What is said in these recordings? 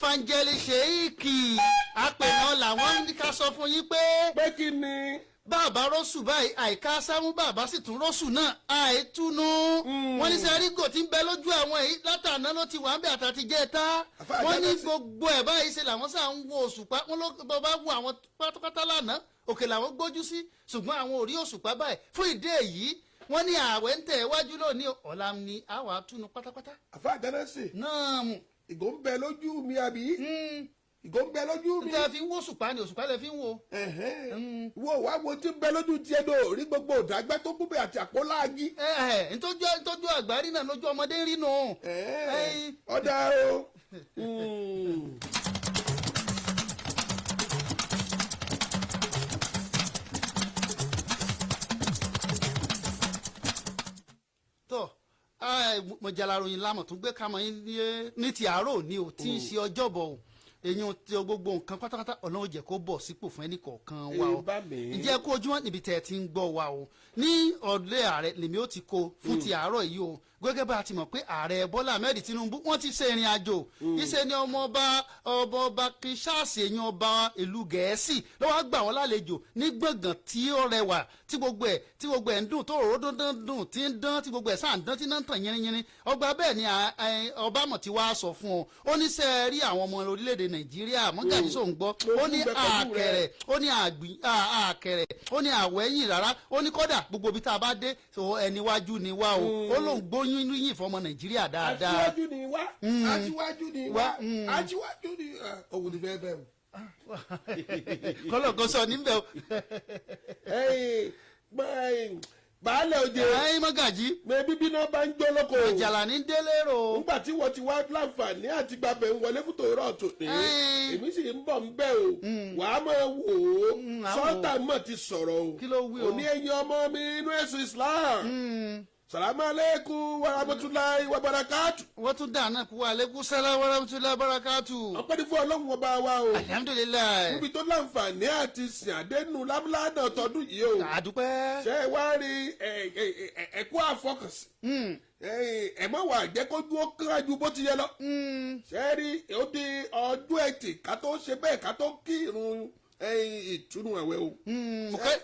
Fangeli Sheik àpènà làwọn ní ká sọ fún yín pé Pé kí ni? Bàbá rọ́ṣù báyìí àìká sámú, bàbá sì tún rọ́ṣù náà àìtúnú. Wọ́n ní sẹ́rígò tí ń bẹ lójú àwọn èyí látàná ló ti wà ń bẹ àtàtijẹ́ ta. Àfáà Wọ́n ní Jánásì. gbogbo ẹ̀ báyìí ṣe làwọn sà ń wo òṣùpá. Wọ́n ló bọ́ bá wo àwọn pátápátá lánàá, òkè làwọn gbójú sí, ṣùgbọ́n àwọn ò rí òṣùpá báyìí. Fún ìdí èyí, wọ́n ní ààwẹ̀ ń tẹ̀ wájú lónìí, ọ̀la ni àwọn àtúnú pátápátá. Àfáà Jánásì. Náà mú. Ìgò ń bẹ lójú mi àbí? Ìgò ń bẹ lójú mi. Níta fi ń wo òṣùpá ni òṣùpá lẹ fi ń wo. Ẹ̀hẹ́n. Wo wá wo tí ń bẹ lójú tiẹ̀ náà rí gbogbo òdàgbẹ́ tó kún bẹ́ẹ̀ àti àpò láàgì. Ẹ ẹ, ntọ́jú àgbárí náà lójú ọmọdé ń rí nù. Ẹ̀hẹ́n. Ọ̀dà o. Tọ́ mọ̀jàlá ròyìn lámọ̀ tó gbé kamọ̀ yín ní ti àárọ̀ ní o tí ń ṣe ọjọ́bọ̀ o. Èyàn tí o gbogbo nǹkan pátápátá, Ọlọ́run jẹ́ kó bọ̀ sípò fún ẹnì kọ̀ọ̀kan wa o. Ẹ bá mi. Ǹjẹ́ kó ojúmọ́ níbi tẹ́ ẹ ti ń gbọ́ wa o. Ní ọ̀lẹ́ ààrẹ lèmi ó ti kó fún ti àárọ̀ yìí o. Gẹ́gẹ́ bá a ti mọ̀ pé Ààrẹ Bọ́lá Ahmed Tinubu, wọ́n ti ṣe ìrìn àjò. Ìṣe ni ọmọ ọba, ọba ọba Kinshasa, èèyàn ọba ìlú Gẹ̀ẹ́sì ló wá gbà wọ́n lálejò ní gbọ̀ngàn tí ó rẹwà, tí gbogbo ẹ̀ ń dùn, tó òróró dún dùn tí ń dán, tí gbogbo ẹ̀ sáà ń dán, tí náà ń tàn yínrínyínrín. Ọgbà bẹ́ẹ̀ ni ọba mọ̀ tí wàá sọ fún ọ. Ó ní sẹ́ rí àwọn ọmọ orílẹ̀-èdè Nàìjíríà, mọ́gàjì sóun gbọ́. Mo Ó ní kú bẹ pẹ̀lú rẹ. àkẹrẹ, ó ní àgbìn àkẹrẹ, ó ní àwẹ̀yìn rárá. Ó ní kọ́dà gbogbo ibi tá a bá dé so ẹni wájú ni wá o. Ó lóun gbóyún yìn fọmọ Nàìjíríà dáadáa. Aṣíwájú ni wá, aṣíwájú ni wá, aṣíwájú ni òun ni fẹ́ bẹ́ẹ̀ o. Kọ́lọ̀ kan sọ níbẹ̀ o. Ẹ̀yin, baálẹ̀ òde. Ẹ̀yin mọ́gàjì. Mẹ bíbí náà bá ń jó lóko o. Ìjàlá ní délé rò. Nígbà tí wọ́n ti wá láǹfààní àti gbàbẹ̀ ń wọlé fún tòórọ́ tòní, èmi sì ń bọ̀ ń bẹ̀ o. Wàá máa wò ó. Àwọn. Sọ́tà mọ̀ ti sọ̀rọ̀ o. Kí ló wí o? Òní, ẹ̀yin ọmọ mi inú ẹ̀sìn Islam, salamu aleykum wa rahmatulahi wa barakatu. Wọ́n tún dà náà kú wa aleykum salaam wa rahmatulahi wa barakatu. Ọpẹ́ ní fún Ọlọ́run ọba wa o. Alihamudulilayi. Níbi tó láǹfààní àti sìn àdénù lámúlánà tọdún yìí o. Àdúpẹ́. Ṣé ẹ wá rí ẹ̀kú àfọkànsí, ẹ má wà jẹ́ kó dúró kánjú bó ti yẹ lọ. Ṣé ẹ rí, ó di ọjọ́ Ẹtì ká tó ṣe bẹ́ẹ̀, ká tó kí irun ìtúnu àwẹ̀ o.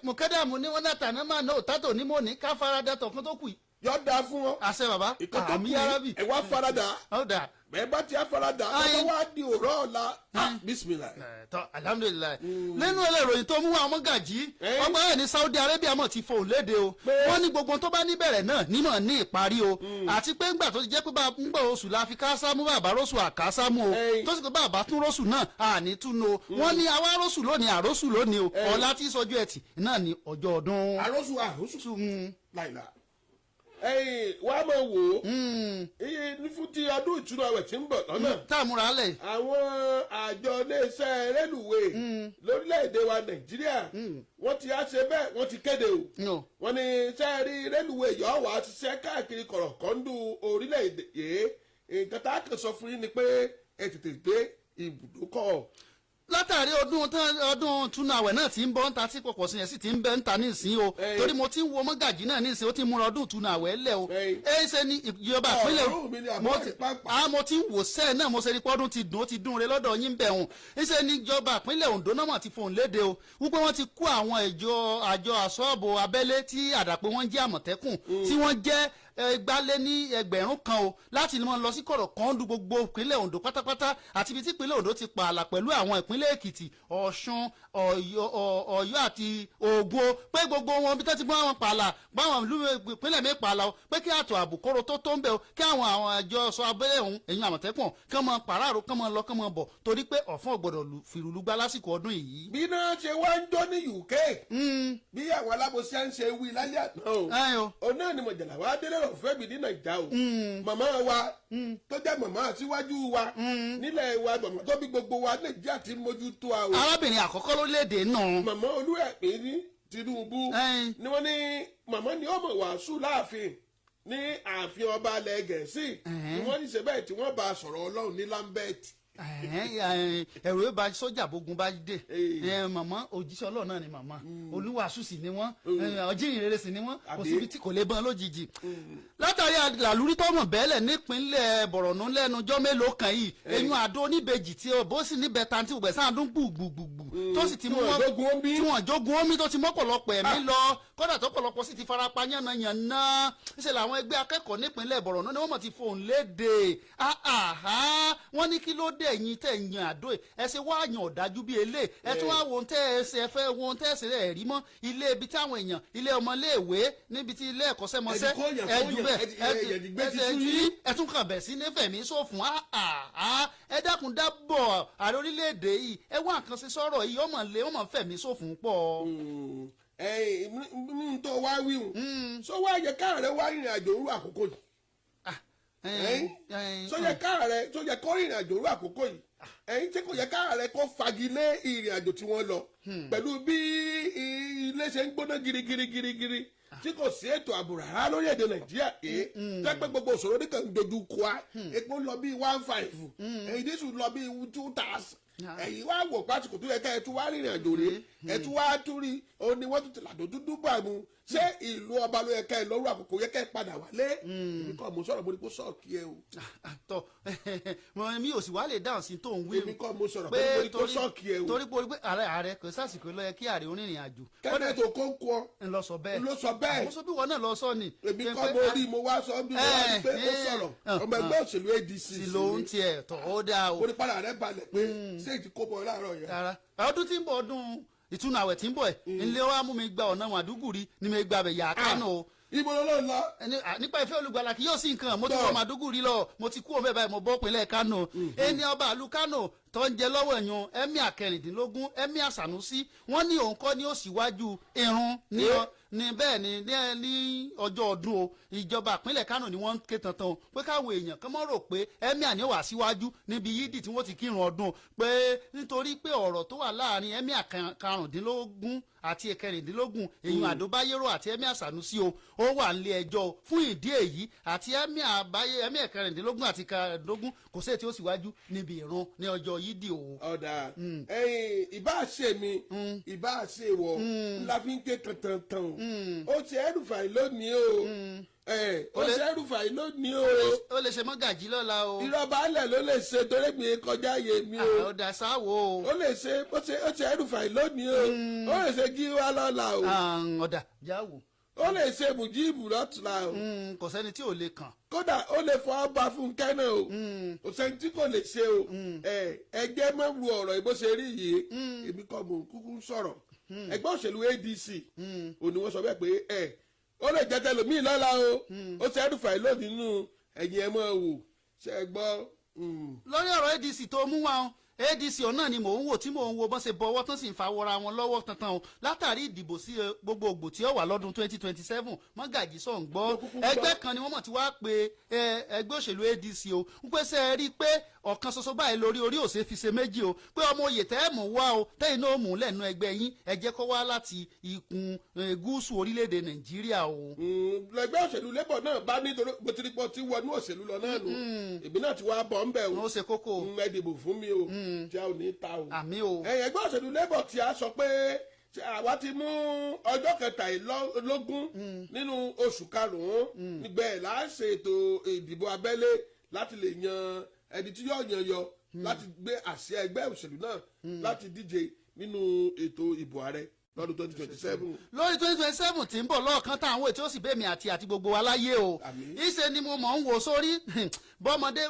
Mùkẹ́dàmù ní wọn náà tàná máa ná òtátò ní mò ní ká farada tọ̀kan tó kù yìí. Yọ da fún wọn. Àṣẹ bàbá. Ìkan tó Àmì kù yìí, yárábì. ẹ wá farada. Ó dà. Bẹ́ẹ̀ bá ti á farada, Ayin. ọmọ wa di òró ọ̀la. Ah, bisimilayi. Tọ́, alhamdulilayi. Nínú ẹlẹ́ròyìn tó mú àwọn mọ́gàjí, ọgbà ẹ̀ ní Saudi Arabia mọ̀ ti fohùn léde o. Wọ́n ní gbogbo tó bá níbẹ̀rẹ̀ náà nímọ̀ ní ìparí o, àti pé ńgbà tó ti jẹ́ pé bá ńgbà oṣù la fi kásámú, bàbá rọ́ṣù àkásámú o, tó sì pé bàbá tún rọ́ṣù náà àní tún o. Wọ́n ní àwa rọ́ṣù lónìí, àrọ́ṣù lónìí o. Ọ̀la tí sọjú Ẹtì náà ní ọjọ́ ọdún. Àròsù àròsù láìla ẹyìn wàá máa wò ó. Iye ní fún ti ọdún ìtúnu àwẹ̀ tí ń bọ̀ lọ́nà. Tá a múra lẹ̀. Àwọn àjọ iléeṣẹ́ rélùwé lórílẹ̀‐èdè wa Nàìjíríà, wọ́n ti á ṣe bẹ́ẹ̀, wọ́n ti kéde o. No. Wọ́n ní sẹ́ẹ̀rí rélùwé yọ̀ wá ṣiṣẹ́ káàkiri kọ̀rọ̀kọ́ndù orílẹ̀‐èdè yìí. Nǹkan tá a kàn sọ fún yín ni pé ẹ tètè dé ibùdókọ̀. Látàrí ọdún tán, ọdún túnú àwẹ̀ náà ti ń bọ́ ń ta, tí pọ̀pọ̀ sí yẹn sì ti ń bẹ́ ń ta ní ìsín o. Torí mo ti ń wo mọ́gàjì náà ní ìsín, ó ti ń múra ọdún túnú àwẹ̀ lẹ̀ o. Ẹ ṣe ni ìjọba ìpínlẹ̀ Ọ̀rọ̀ mi ni àbọ̀ ìpápá. Mo ti ń wò sẹ́ẹ̀ náà, mo ṣe rí pọ́dún ti dùn, ó ti dùn re lọ́dọ̀ yín bẹ̀ hùn. Ṣe ni ìjọba ìpínlẹ̀ Ondo náà mà ti fohùn léde o, wípé wọ́n ti kó àwọn ìjọ àjọ àṣọ́ọ̀bù abẹ́lé tí àdàpé wọ́n jẹ́ Àmọ̀tẹ́kùn, tí wọ́n jẹ́ ẹgbàlé ní 1,000 o, láti mọ lọ sí kọ̀rọ̀ kan du gbogbo ìpínlẹ̀ Ondo pátápátá, àti ibi tí ìpínlẹ̀ Ondo ti pààlà pẹ̀lú àwọn ìpínlẹ̀ Èkìtì, Ọ̀ṣun, Ọ̀yọ́ àti Ògùn o, pé gbogbo wọn bí tó ti gbọ́ àwọn pààlà báwọn ìlú ìpínlẹ̀ mi pààlà o, pé kí àtọ̀ ààbò kóró tó ń bẹ̀ o, kí àwọn àjọ sọ abẹ́rẹ́ ọ̀hún, èyí Àmọ̀tẹ́kùn, kán mọ pàráàrò, kán mọ lọ, kán mọ bọ̀, torí pé ọ̀fọ́n ò gbọ́dọ̀ fìrùlùgbà lásìkò ọdún yìí. Bí náà ṣe wá ń jó ní UK, bí àwọn alábòsí ń ṣe wí lálẹ́ àná o, Ẹ o. òun náà ni mọ̀jàlá wa délé rọ̀ fẹ́ mi ní Nàìjà o. Màmá wa tó jẹ́ màmá àtiwájú wa nílẹ̀ wa, màmá tó bí gbogbo wa Nàìjíríà ti mójútó a o. Arábìnrin àkọ́kọ́ lórílẹ̀‐èdè náà. Màmá Olúrẹ̀mí ní Tinubu ni wọ́n ní màmá ni ó mọ̀ wàásù láàfin, ní ààfin ọba alẹ́ Gẹ̀ẹ́sì, ni wọ́n ní ṣe bẹ́ẹ̀ tí wọ́n bá a sọ̀rọ̀ Ọlọ́run ní Lambeth. Ẹ̀hẹ́n, ẹ̀rù yóò bá sójà bógun bá dé. Ee. Màmá òjíṣẹ́ Ọlọ́run náà ni màmá, olúwàásù sì ni wọ́n, ọjíhìnrere sì ni wọ́n, kò Àbí? síbi tí kò lè bọ́n lójijì. Látàrí làlúrí tọmọ bẹ́ẹ̀lẹ̀ nípínlẹ̀ Bọ̀rọ̀nù lẹ́nu ọjọ́ mélòó kan yìí, eyín àdó oníbejì tí ó bó sì níbẹ̀ tanti gbẹ̀ sáà dún gbùgbùgbùgbù tó sì ti Tí mú wọ́n wọn jogun omi. tí wọ́n jogun omi, tó ti mọ́pọ̀lọpọ̀ ẹ̀mí lọ, kódà tọ́pọ̀lọpọ̀ sì ti farapa yánnayànna, ṣe làwọn ẹgbẹ́ akẹ́kọ̀ọ́ nípínlẹ̀ Bọ̀rọ̀nù ni wọ́n mọ̀ ti fohùn léde. Àhá, wọ́n ní kí ló dé ẹ̀yin tẹ̀ ń yan àdó ẹ̀, ẹ ṣe wá yan ọ̀dájú bíi elé ẹ tún wá wo ohun tẹ́ ẹ ṣe, ẹ fẹ́ wo ohun tẹ́ ẹ ṣe ẹ̀ rí mọ́ ilé ibi táwọn èèyàn, ilé ọmọléèwé, níbi tí ilé ẹ̀kọ́ṣẹ́mọṣẹ́ Ẹ̀dì kóyàn, ẹ jù kóyàn, bẹ́ẹ̀ ẹ̀dì gbé ti sú yín. ẹ tún kàn bẹ̀ sí ní fẹ̀mí ṣòfún. Àhá, ẹ dákun dábọ̀, ààrẹ orílẹ̀-èdè yìí, ẹ wá nǹkan ṣe sọ̀rọ̀ yìí, ọmọ lé ọmọ fẹ̀mí ṣòfún pọ̀. Ẹ̀yin ní tó wá wíhun, sọ wá yẹ káàrẹ wá rìnrìn àjò òru àkókò yìí? Ẹ̀yin, Sọ yẹ káàrẹ, sọ yẹ kó rìnrìn àjò òru àkókò yìí? Ẹ̀yin tí kò yẹ káàrẹ kó fagilé ìrìn àjò tí wọ́n lọ pẹ̀lú bí ilé ṣe ń gbóná girigiri girigiri, tí kò sí ètò ààbò rárá lórílẹ̀‐èdè Nàìjíríà, èé tẹ́pẹ́ gbogbo òṣòro nìkan ń dojú kọ á, epo lọ bí 1.5, èyí dísù lọ bí 2,000. Ẹ̀yin wá wò pásìkò tó yẹ ká ẹ tún wá rìnrìn àjò rèé, ẹ tún wá tún rí òun ni wọ́n tún ti làdó dúdú bá mu. Ṣé ìlú ọba ló yẹ ká ẹ lọ́rùn àkókò yẹ ká ẹ padà wálé? Èmi kọ́ mo sọ̀rọ̀, mo ní kó sọ̀kì ẹ o. Tọ mo mi ò sì wá lè dáhùn sí tó ń wí. Èmi kọ́ mo sọ̀rọ̀ pé mo ní kó sọ̀kì ẹ o. Torí pé ààrẹ kò sásìkò ló yẹ kí ààrẹ onírìn àjò. Kẹ́kẹ́ tó kó ń kọ́. Ń lọ sọ bẹ́ẹ̀. Ló sọ bẹ́ẹ̀. Àwọn sọ bí wọn náà lọ sọ ni. Èmi kọ́ mo rí, mo wá sọ bí mo wá rí pé ó sọ̀rọ̀, ọmọ ẹgbẹ́ òṣèlú ADC sí ló ń tiẹ̀ tọ̀, ó dáa o. Mo ní padà rẹ balẹ̀ pé ṣé ìdí kó bọ̀ láàárọ̀ yẹn. Rárá, ọdún tí ń bọ̀, ọdún ìtúnu àwẹ̀ tí ń bọ̀ ẹ̀ ńlẹ́ wa mú mi gba ọ̀nà Màdúgùrí ni mi gba abẹ̀ yà Kánò o. Ibo ló ló ń lọ? Nípa ìfẹ́ olùgbàlà kì yóò sí nǹkan. Mo ti Tọ́. wọ Màdúgùrí lọ, mo ti kú òun bẹ́ẹ̀ báyìí, mo bọ́ pinlẹ̀ Kánò. Ẹni ọba àlù Kánò tó ń jẹ lọ́wọ́ ẹ̀yàn, Emir kẹrìndínlógún, Emir Sànúsí, wọ́n ní òun kọ́ ni ó síwájú irun ní ní bẹ́ẹ̀ ni ní ọjọ́ ọdún o. Ìjọba ìpínlẹ̀ Kánò ni wọ́n ń ké tantan o pé káwọn èèyàn kán mọ́ rò pé emir ni ó wà síwájú níbi yídì tí wọ́n ti kírun ọdún o, pé nítorí pé ọ̀rọ̀ tó wà láàrin emir karùndínlógún àti ìkẹrìndínlógún, èyàn Àdóbáyérò àti Emir Sanusi o, ó wà nílé ẹjọ́ o. Fún ìdí èyí, àti emir àbáyé, emir kẹrìndínlógún àti karùndínlógún, kò sí èyí tí ó síwájú níbi ìrun ní ọjọ́ yídì o. Ọ̀dà ẹ̀yìn, ìbá ṣe mi, ìbá ṣe wọ ńlá fi ń ké tantan o. Ó ṣe El-Rufai lónìí o, ó ṣe El-Rufai lónìí o. Ó lè ṣe mọ́gàjí lọ́la o. Irọ́ baálẹ̀ ló lè ṣe torí mi kọjá yé mi o. Ọ̀dà sáwò o. Ó lè ṣe ó ṣe ó ṣe El-Rufai lónìí o, ó lè ṣe Gíwá lọ́la o. Ọ̀dà jáwò. Ó lè ṣe Mùjíìbù lọ́tùlá o. Kò sẹ́ni tí ò lè kàn. Kódà ó lè fọ ọba Fúnkẹ́ náà o, kò sẹ́ni tí kò lè ṣe o. Ẹ jẹ́ mọ́ ru ọ̀rọ̀ ìbò ṣe rí yìí. Èmi kọ́ mò ń kúkú sọ̀rọ̀, ẹgbẹ́ òṣèlú ADC ò ní wọ́n sọ bẹ́ẹ̀ pé ẹ ó lè jẹ́ tẹlòmíì lọ́la o. Ó ṣe El-Rufai lónìí nínú ẹ̀yìn, ẹ̀ mọ́ wò ṣe é gbọ́. Lórí ọ̀rọ̀ ADC tó mú wa o, ADC ọ̀nà ni mò ń wò tí mò ń wo bọ́n ṣe bọ́wọ́ tán sì ń fawọ́ra wọn lọ́wọ́ tantan o látàrí ìdìbò sí gbogbogbò tí ó wà lọ́dún 2027. Mọ́gàjì sọ̀ ń gbọ́. Mo kúkú gbọ́. Ẹgbẹ́ kan ni wọ́n mọ̀ tí wàá pe ẹgbẹ́ òṣèlú ADC o ń pé ṣe é rí i pé ọ̀kan ṣoṣo báyìí lórí orí òṣè fi ṣe méjì o, pé ọmọ oyè tẹ́ ẹ̀ mú wá o, tẹ́yìn náà mú lẹ́nu ẹgbẹ́ yín, ẹ jẹ́ kó wá láti ikùn gúúsù orílẹ̀-èdè Nàìjíríà o. Lẹgbẹ́ òṣèlú Labour náà bá nítorí bó ti rí pọ́ tí wọnú òṣèlú lọ náà nù, èmi náà ti wá bọ̀ ń bẹ̀ o. Ó ṣe kókó o. Ẹ dìbò fún mi o, tí a ò ní ta o. Àmì o. Ẹ̀yìn ẹgbẹ́ òṣèlú Labour tí a sọ pé ṣé àwa ti mú ọjọ́ 23 nínú oṣù karùn-ún nígbẹ́ là á ṣe ètò ìdìbò abẹ́lé láti lè yan ẹni tí yóò yan yọ láti gbé àsíá ẹgbẹ́ òṣèlú náà láti díje nínú ètò ìbò ààrẹ lọ́dún 2027. Lórí 2027 tí ń bọ̀ lọ́ọ̀kan táwọn ètò òsì bẹ́ẹ̀mí àti gbogbo wa láyé o. Àmín. Ìṣe ni mo mọ̀ ń wò sórí bọ́mọdé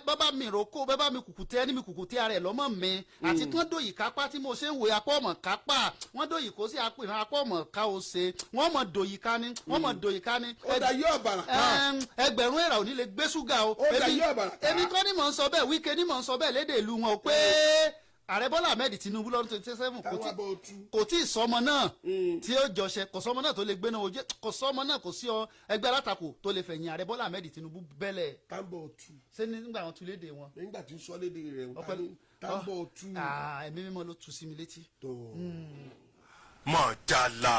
bọ́bá mi roko, bọ́bá mi kùkùté, ẹni mi kùkùté ara ẹ̀ lọ́mọ mi àti kán dòyì kápá tí mo ṣe ń wò apá ọmọ kápá wọ́n dòyì kó sí apá ìran apá ọmọ ká o ṣe wọ́n mọ̀ dòyì ká ní wọ́n mọ̀ dòyì ká ní. Ó dá yí ọ̀bàrà ká. Ẹgbẹ̀rún èrà ò ní lè gbé ṣúgà o. Ó dá yí ọ̀bàrà ká. Èmi kọ́ ni mò ń sọ bẹ́ẹ̀, Wike ni mò ń sọ bẹ́ẹ̀ lédè ìlú wọn o pé ààrẹ Bọ́lá Ahmed Tinubu lọ́dún 27 kò Táwọn tí abọ́ tú. Kò tí ì sọmọ náà tí ó jọṣẹ, kò sọmọ náà tó lè gbéná ojú, kò sọmọ náà, kò sí ọ ẹgbẹ́ alátakò tó lè fẹ̀yìn ààrẹ Bọ́lá Ahmed Tinubu bẹ́lẹ̀. Táǹbọ̀ tú. Ṣé nígbà wọn tún léde wọn. Nígbà tí ń sọ lédè rẹ̀. Ọpẹ́. Táǹbọ̀ tú. Ah, ẹ̀mí mímọ́ ló tu sí mi létí. Tó. Mọ̀jàlá,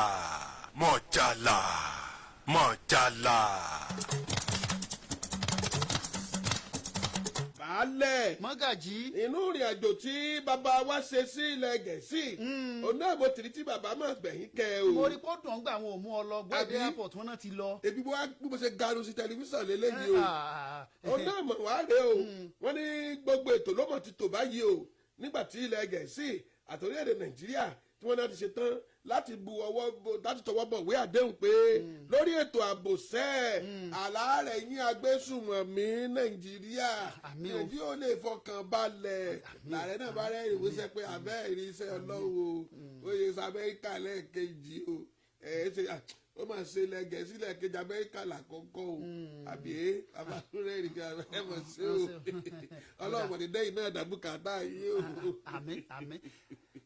mọ̀jàlá, mọ̀jàlá. Baálẹ̀. Mọ́gàjí. Inú ìrìn àjò tí bàbá wa ṣe sí ilẹ̀ Gẹ̀ẹ́sì, òun náà mo tìrí tí bàbá máa gbẹ̀yìn kẹ́ o. Mo rí pé ó dùn gbà àwọn òmù ọlọ gbọ́dọ̀ Àbí? airport wọn náà ti lọ. Ebi bó wá bí mo ṣe garu sí tẹlifíṣàn lélẹ́yìí o. Ah, Òun náà mọ̀ wá rèé o. Wọ́n ní gbogbo ètò ló mọ̀ ti tò báyìí o, nígbà tí ilẹ̀ Gẹ̀ẹ́sì àti orílẹ̀-èdè Nàìjíríà tí wọ́n náà ti ṣe tán láti bu ọwọ́ láti tọwọ́ bọ̀ wé àdéhùn pé lórí ètò ààbò sẹ́ẹ̀ àlàárẹ̀ yín agbésùnmọ̀mí Nàìjíríà. Àmín o. Nàìjíríà ò lè fọkàn balẹ̀. Làárẹ̀ náà bá rẹ́ ìwúsẹ́ pé abẹ́ ìrísẹ́ Ọlọ́run o, ó yẹ sọ Amẹ́ríkà lẹ́ẹ̀kejì o, ẹ̀ ẹ́ ṣe ó máa ṣe ilẹ̀ Gẹ̀ẹ́sì lẹ́ẹ̀kejì, Amẹ́ríkà làkọ́kọ́ o, àbí abáfúrẹ́ ìrìkà ẹ̀ mọ̀ sí o. Ọlọ́run mọ̀ ní dẹ́yìn náà dàbùkátà yìí o. Àmín, àmín.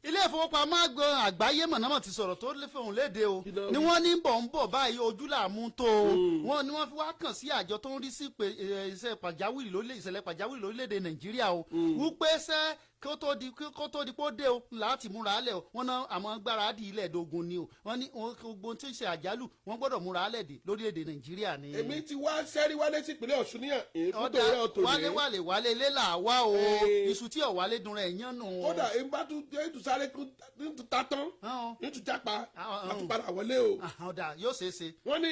Ilé ìfowópamọ́ àgbáyé mọ̀nàmọ́ ti sọ̀rọ̀ tó lè fòun léde o. Kí ló Ni wí? wọ́n ní bọ̀ ń bọ̀ báyìí, ojú làmú tó o. Wọ́n ní wọ́n fi wá kàn sí àjọ tó ń rí sí pé iṣẹ́ pàjáwìrì lórílẹ̀, ìṣẹ̀lẹ̀ pàjáwìrì lórílẹ̀‐èdè Nàìjíríà o, wípé ṣẹ́ kó tó di pé ó dé o láti múra lẹ̀ o. Wọ́n ná àmọ́ gbáradì ilẹ̀ dógún ni o. Wọ́n ní gbogbo ohun tí ń ṣe àjálù, wọ́n gbọ́dọ̀ múra lẹ̀ dé lórílẹ̀‐èdè Nàìjíríà ni. Èmi ti wá sẹ́rí wálé sí ìpínlẹ̀ Ọ̀ṣun níyàn èyí fún Ọ̀dà tòun tòun. Wálé wálé wálé ilé là wá o. Iṣu tí ọ̀wálé dun rẹ̀ yán nù o. Kódà èmi bá tún dé tún sáré kún tún ta tán, ní tún jápa, Ah, a tún padà wọlé o. Ọ̀dà, yóò ṣeé ṣe. Wọ́n ní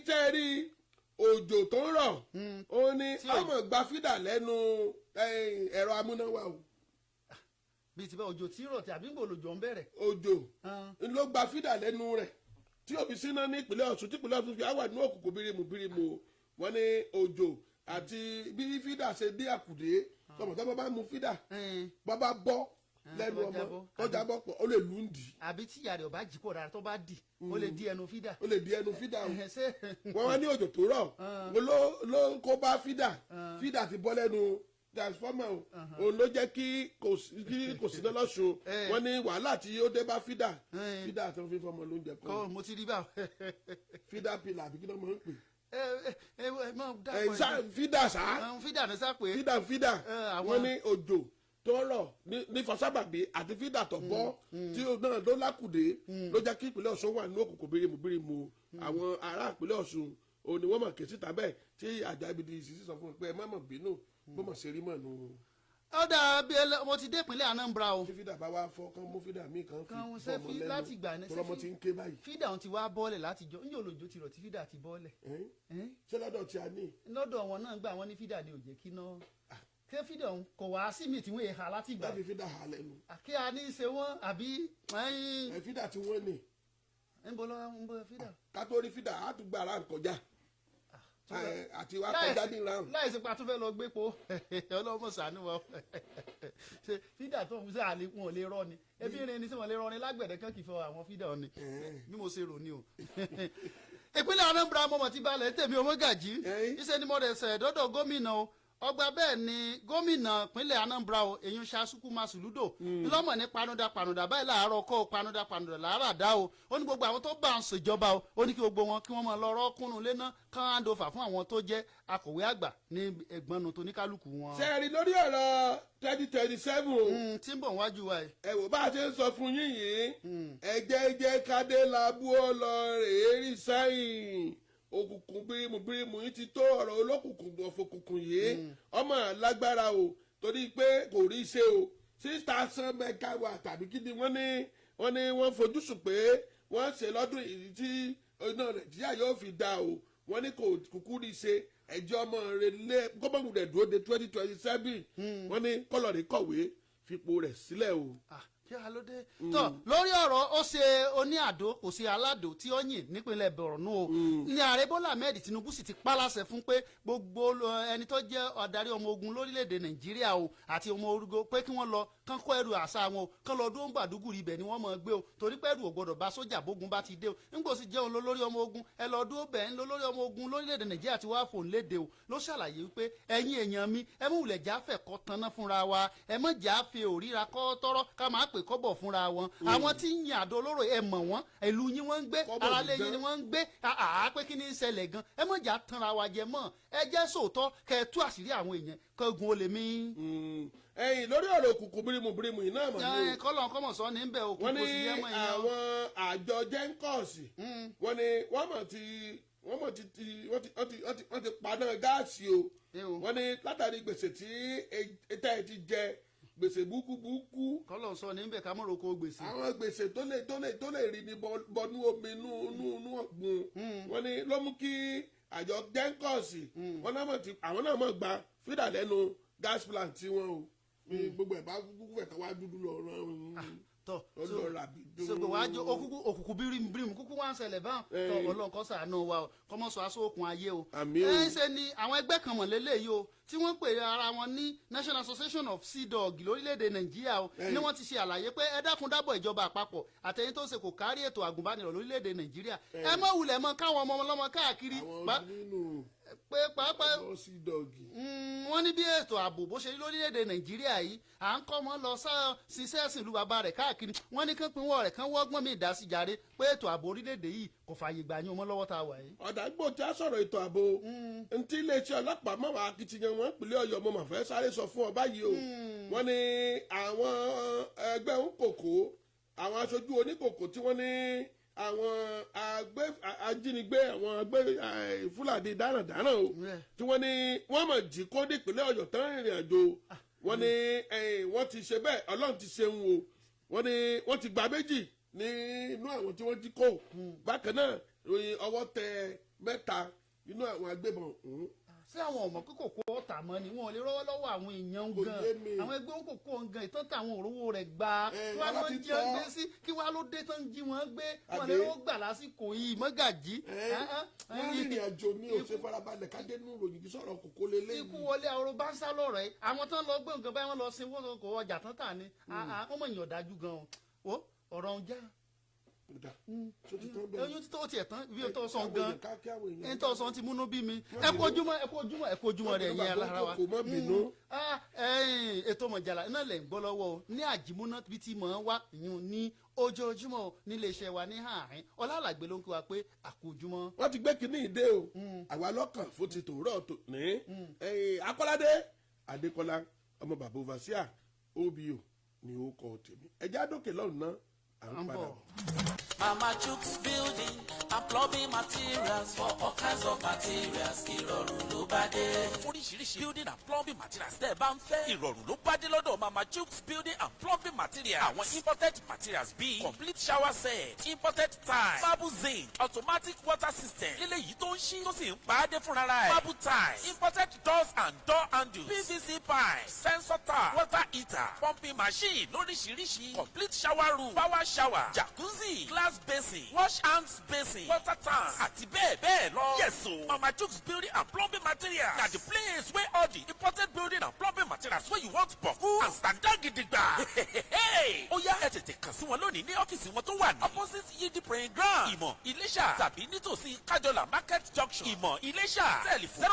sẹ́ẹ̀rí òjò tó ń rọ̀, ó ní ọmọ gba fídà lẹ́nu ẹ̀rọ amúnáwá o. Bíi ti bá òjò tí rọ̀ tí àbí ń gbò lòjò ń bẹ̀rẹ̀. Òjò ló gba fídà lẹ́nu rẹ̀ tí òbí síná ní ìpínlẹ̀ Ọ̀ṣun, tí ìpínlẹ̀ Ọ̀ṣun fi wà ní òkùnkùn bírímù bírímù o. Wọ́n ní òjò àti bí fídà ṣe dé àkùdé tọmọ tọmọ bá mu fídà, bọ́ bá bọ́ lẹ́nu tó ọmọ jábọ́. tó jábọ́ pọ̀, ó lè lù ú dì. Àbí tí ìyá rẹ̀ ò bá jí pọ̀ dára, tó bá dì, ó lè di ẹnu fídà. Ó lè di ẹnu fídà o. Ṣé Wọ́n wá ní òjò tó rọ̀ ló kó bá fídà. Fídà ti bọ́ lẹ́nu transformer o. Òun ló jẹ́ kí kò sí lọ́sùn. Wọ́n ní wàhálà tí ó dé bá fídà, fídà tó fi fọmọ lóúnjẹ Kọ́ kọ́. mo ti rí báwo. Fídà pìlà àbí kí ló máa ń pè? Ẹ ẹ ẹ mọ ẹ dákọ̀. Fídà sá. Fídà ní sá pé. Fídà, fídà. Wọ́n ní òjò tó rọ̀ ní fasábàbí àti fídà tó bọ́ tí ó náà ló lákùdé ló jẹ́ kí ìpínlẹ̀ Ọ̀ṣun wà ní òkùnkùn bírímù bírímù. Àwọn ará ìpínlẹ̀ Ọ̀ṣun òun ni wọ́n mọ̀ ké síta bẹ́ẹ̀ tí àjọ ibidi ìsísí sọ fún mi pé ẹ má mọ̀ bínú bó mọ̀ ṣe rí mọ̀ nù. Ó dà bí mo ti dé ìpínlẹ̀ Anambra o. Tí fídà bá wá fọ́, kán mú fídà míì kan fi Kan ṣe bọ́mọ fi lẹ́nu láti gbà ní tó lọ́mọ ti ń ké báyìí. Fídà òun ti wá bọ́ọ̀lẹ̀ láti jọ ń yóò lòjó ti rọ̀ tí fídà ti bọ́ọ̀lẹ̀. Ẹ́n? Ẹ́n? Ṣé lọ́dọ̀ tí a ní? Lọ́dọ̀ wọn náà gbà wọ́n ní fídà ni ò jẹ́ kí náà ké fídà òun kò wá sí mi tí wọ́n èèhà láti gbà. Láti fídà hà lẹ́nu. Kí a ní í ṣe wọ́n àbí ẹ̀yìn. Ẹ fídà tí wọ́n ní. Ń bọ́ lọ́wọ́ ń bọ́ fídà. Ká tó rí fídà á tún gba ara kọjá. Ẹ, àti wá kọjá ní round. Láì sí pa tún fẹ́ lọ gbé po, ọlọ́mọ ṣàánú wa. Ṣe fídà tó ń ṣe àlè wọn ò lè rọ ni ebi rin ni tí wọn lè rọ ni lágbẹ̀dẹ kan kì í fọ àwọn fídà ni bí mo ṣe rò ni o. Ìpínlẹ̀ Anambra mọ̀mọ́ ti balẹ̀ tèmi ọmọgàjì. Iṣẹ́ ni mo rẹ̀ ṣẹ̀ dọ́dọ̀ gómìnà o. Ọgbà bẹ́ẹ̀ ni gómìnà ìpínlẹ̀ Anambra o, èyí Chukwuma Soludo ńlọ́mọ̀ ní panuda panuda báyìí láàárọ̀ kọ́ o, panuda panuda láàárọ̀ àdá o. Ó ní gbogbo àwọn tó bá ń ṣèjọba o, ó ní kí gbogbo wọn kí wọ́n máa lọ rọ́ọ̀kúnnú léná kán hand over fún àwọn tó jẹ́ akọ̀wé àgbà ní ẹ̀gbọ́nnu tó ní kálukú wọn. Ṣe é rí lórí ọ̀rọ̀ 2027 o? Tí ń bọ̀ wájú wa yìí. Ẹ wò bá a ṣe ń sọ fún yín yìí, ẹ jẹ́ jẹ́ kádé labú ó lọ rèé rí sẹ́yìn òkùnkùn bírímù bírímù yìí ti tó. Ọ̀rọ̀ olókùnkùn ọ̀fọ̀kùnkùn yìí ọmọ lágbára o, torí pé kò rí ṣe o. 6,000 megawatt tàbí kí ni wọ́n ní, wọ́n ní wọ́n fojúsùn pé wọ́n ṣe lọ́dún yìí tí iná Nàìjíríà yóò fi dá o. Wọ́n ní kò kúkú rí ṣe. Ẹjọ́ ọmọ rẹ̀ lé kọ́mọ̀gùn rẹ̀ dúró de 2027. Wọ́n ní kọ́lọ̀rì kọ̀wé fipò rẹ̀ sílẹ̀ o. Ah, kí a ló dé. Tọ lórí ọ̀rọ̀ ó ṣe oní àdó kò ṣe aládò tí ó yìn nípínlẹ̀ Borno o, ní ààrẹ Bọ́lá Ahmed Tinubu sì ti pálàṣẹ fún pé gbogbo ẹni tó jẹ́ adarí ọmọ ogun lórílẹ̀‐èdè Nàìjíríà o àti ọmọ orugo pé kí wọ́n lọ kán kó ẹrù àṣà wọn o, kán lọ dúró ń gbàdúgùrì, ibẹ̀ ni wọ́n máa gbé o, torí pé ẹrù ò gbọdọ̀ bá sójà bógun bá ti dé o. Nígbò sì jẹun lórí ọmọ ogun, ẹ lọ dúró bẹ́ẹ̀ ń lọ lórí ọmọ ogun lórílẹ̀‐èdè Nàìjíríà ti wá fòun léde o. Ló ṣàlàyé wípé ẹ̀yin èèyàn mi, ẹ mú wulẹ̀ jáfẹ́ kọ́ tanná fúnra wa, ẹ mọ̀ jáfe òríra kọ́ tọ́rọ́ ká máa pè kọ́bọ̀ fúnra wọn. Àwọn tí ń yan àdó olóró, ẹ mọ̀ wọ́n, ìlú yín wọ́n ń gbé, Kọ́bọ̀ aráalé yín dídán. ni wọ́n ń gbé. Àá pé kí ni ń ṣẹlẹ̀ gan? Ẹ mọ̀ já tanra wa jẹ mọ́, ẹ jẹ́ sòótọ́ kẹ́ ẹ tú àṣírí àwọn èèyàn kẹ́gun ó lè mí. Ẹ̀yin lórí ọ̀rọ̀ òkùnkùn bírímù bírímù yìí náà mọ̀ ní o. Kọ́lọ̀ kọ́mọ̀ sọ ní bẹ́ẹ̀ òkú Wọ́n kò ní sí yẹ́mọ̀ ìyẹn o. àwọn àjọ JNCOS, wọ́n ní wọ́n mọ̀ ti Wọ́n mọ̀ ti wọ́n ti wọ́n ti wọ́n ti wọ́n ti paná gáàsì o. Ẹ o. Wọ́n ní látàrí gbèsè tí ètò ẹ̀ ti jẹ, gbèsè burúkú burúkú. Kọ́lọ̀ sọ níbẹ̀ ká mọ̀rọ̀ kó gbèsè. Àwọn gbèsè tó lè rí ní bọnú omi nú ọ̀gbun, wọ́n ní ló mú kí àjọ GENCOS, wọ́n náà mọ̀ ti àwọn náà mọ̀ gba fídà lẹ́nu gas plant tí wọ́n o ní gbogbo ẹ̀ bá kúkú fẹ̀ ká wá dúdú lọ rán. Tọ. Ó lọ ràbí dùn. So wàá jó òkùnkùn òkùnkùn bírímù bírímù kúkú wá ń ṣẹlẹ̀ báwọn. Tọ, Ọlọ́run kó ṣàánú wa o, kọ́mọ́ sọ aṣọ òkun ayé o. Àmín o. Ẹ ń ṣe ni àwọn ẹgbẹ́ kan mọ̀ lélẹ́yìí o tí wọ́n pè ara wọn ní National Association of Sea Dog lórílẹ̀‐èdè Nàìjíríà o, ní wọ́n ti ṣe àlàyé pé ẹ dákun dábọ̀, ìjọba àpapọ̀ àtẹ̀yìn tó ṣe kò kárí ètò àgùnbánirọ̀ lórílẹ̀‐èdè Nàìjíríà, ẹ má wulẹ̀ mọ́ káwọn ọmọ ọlọ́mọ káàkiri Àwọn nínú pé pàápàá lọ sí dọ́ọ̀gì. Wọ́n ní bí ètò ààbò bó ṣe rí lórílẹ̀‐èdè Nàìjíríà yìí, à ń kọ́ mọ́ lọ ṣiṣẹ́ ẹ̀sìn ìlú bàbá rẹ̀ káàkiri. Wọ́n ní kán pinwọ́ rẹ̀, kán wọ́gbọ́n mi dá sí jàre, pé ètò ààbò orílẹ̀‐èdè yìí kò fààyè gbà yín ọmọ lọ́wọ́ tá a wà yìí. Ọ̀dàgbò tí a sọ̀rọ̀ ètò ààbò, ntí iléeṣẹ́ ọlọ́pàá mọ̀ wá akitiyan wọn ìpínlẹ̀ Ọ̀yọ́, mo mà fẹ́ sáré sọ fún ọ báyìí o. Wọ́n ní àwọn ẹgbẹ́ òǹkòkò, àwọn aṣojú oníkòkò tí wọ́n ní àwọn ajínigbé, àwọn agbé Fúlàní darandaran o, tí wọ́n ní wọ́n mọ̀ jí kó ní ìpínlẹ̀ Ọ̀yọ́ tán rìnrìn àjò, wọ́n ní wọ́n ti ṣe bẹ́ẹ̀, Ọlọ́run ti ṣeun o. Wọ́n ní wọ́n ti gba 2 nínú àwọn tí wọ́n jí kó. Bákan náà, ìròyìn ọwọ́ tẹ 3 nínú àwọn agbébọn ọ̀hún. Ṣé àwọn ọmọ kókò kó ọ̀tà mọ́ ni wọn ò lè rọ́wọ́ lọ́wọ́ àwọn èèyàn Kò gan? Yé mi. Àwọn ẹgbẹ́ òkòkò gan ìtàn táwọn òrówó rẹ̀ gbà, kí wàá Ara ló ti ń jí wọn tọ́. gbé sí, kí wàá ló dé tán ń jí wọn gbé wọn lè Àbí? rówó gbà lásìkò yìí, mọ́gàjí. Wọ́n rìnrìn àjò ní òṣè farabalẹ̀ ká dé nínú ìròyìn, kí sọ̀rọ̀ kòkó lélẹ́yìn. Ikú wọlé àwòrán bá ń sá lọ́rọ̀ yìí, àwọn tán lọ gbé nǹkan báyìí, wọ́n lọ sin wọ́n kò ọjà tán tà ní. Wọ́n mọ̀ èèyàn dájú gan o. Wo ọ̀rọ̀ ń já. Kódà, tó ti tán bẹ́ẹ̀? Oyún tó tiẹ̀ tán bí o tó sọ Káwọn gan èèyàn ká kí àwọn èèyàn. Ẹni tó sọ ti múnú bí mi. Ẹ kú ojúmọ́, ẹ kú ojúmọ́, ẹ kú ojúmọ́ rẹ̀ yẹn alára wa. Kò mọ́ bínú. Ah, ẹ̀yin, ètò Mọ̀jàlá iná lẹ̀ ń gbọ́ lọ́wọ́ o ní àjìmúná bí tí mò ń wá yún ní ojoojúmọ́ o nílé iṣẹ́ wa ní àárín ọlálàgbé ló ń kí wa pé àkójúmọ́. Wọ́n ti gbé kínní ìdè o, àwa lọ́kàn fún ti tòórọ́ tó ní ẹ̀yìn Akọ́ládé Adékọ́lá, ọmọ bàbá overseer obo ni ó kọ tèmi. Ẹjẹ́ àdókè lọ́rùn náà, à ń À ń padà bọ̀. bọ̀. Mama Chooks Building and Plumbing Materials for all kinds of materials. Ìrọ̀rùn ló bá dé. Oríṣiríṣi building and plumbing materials tẹ́ ẹ bá ń fẹ́. Ìrọ̀rùn ló bá dé lọ́dọ̀ Mama Chooks Building and Plumbing Materials. Àwọn imported materials bíi complete shower set, imported tile, marble zinc, automatic water system. Lílé yìí tó ń ṣí tó sì ń pa á dé fúnra rẹ̀. Marble tiles, imported doors and door handles, PVC pipe, sensor tap, water heater, pumping machine lóríṣiríṣi, complete shower room, power shower, jacuzzi, glass basin, wash hands basin, water tank àti bẹ́ẹ̀ bẹ́ẹ̀ lọ. Yes o, Mama Chooks Building and Plumbing Materials na the place wey all the imported building and plumbing materials wey you want boku and standard gidigba. Ó yá, ẹ tètè kàn sí wọn lónìí ní ọ́fíìsì wọn tó wà ní opposite Yidi praying ground, Ìmọ̀, Iléṣà, tàbí nítòsí Kájọlà Market Junction, Ìmọ̀, Iléṣà. Telephone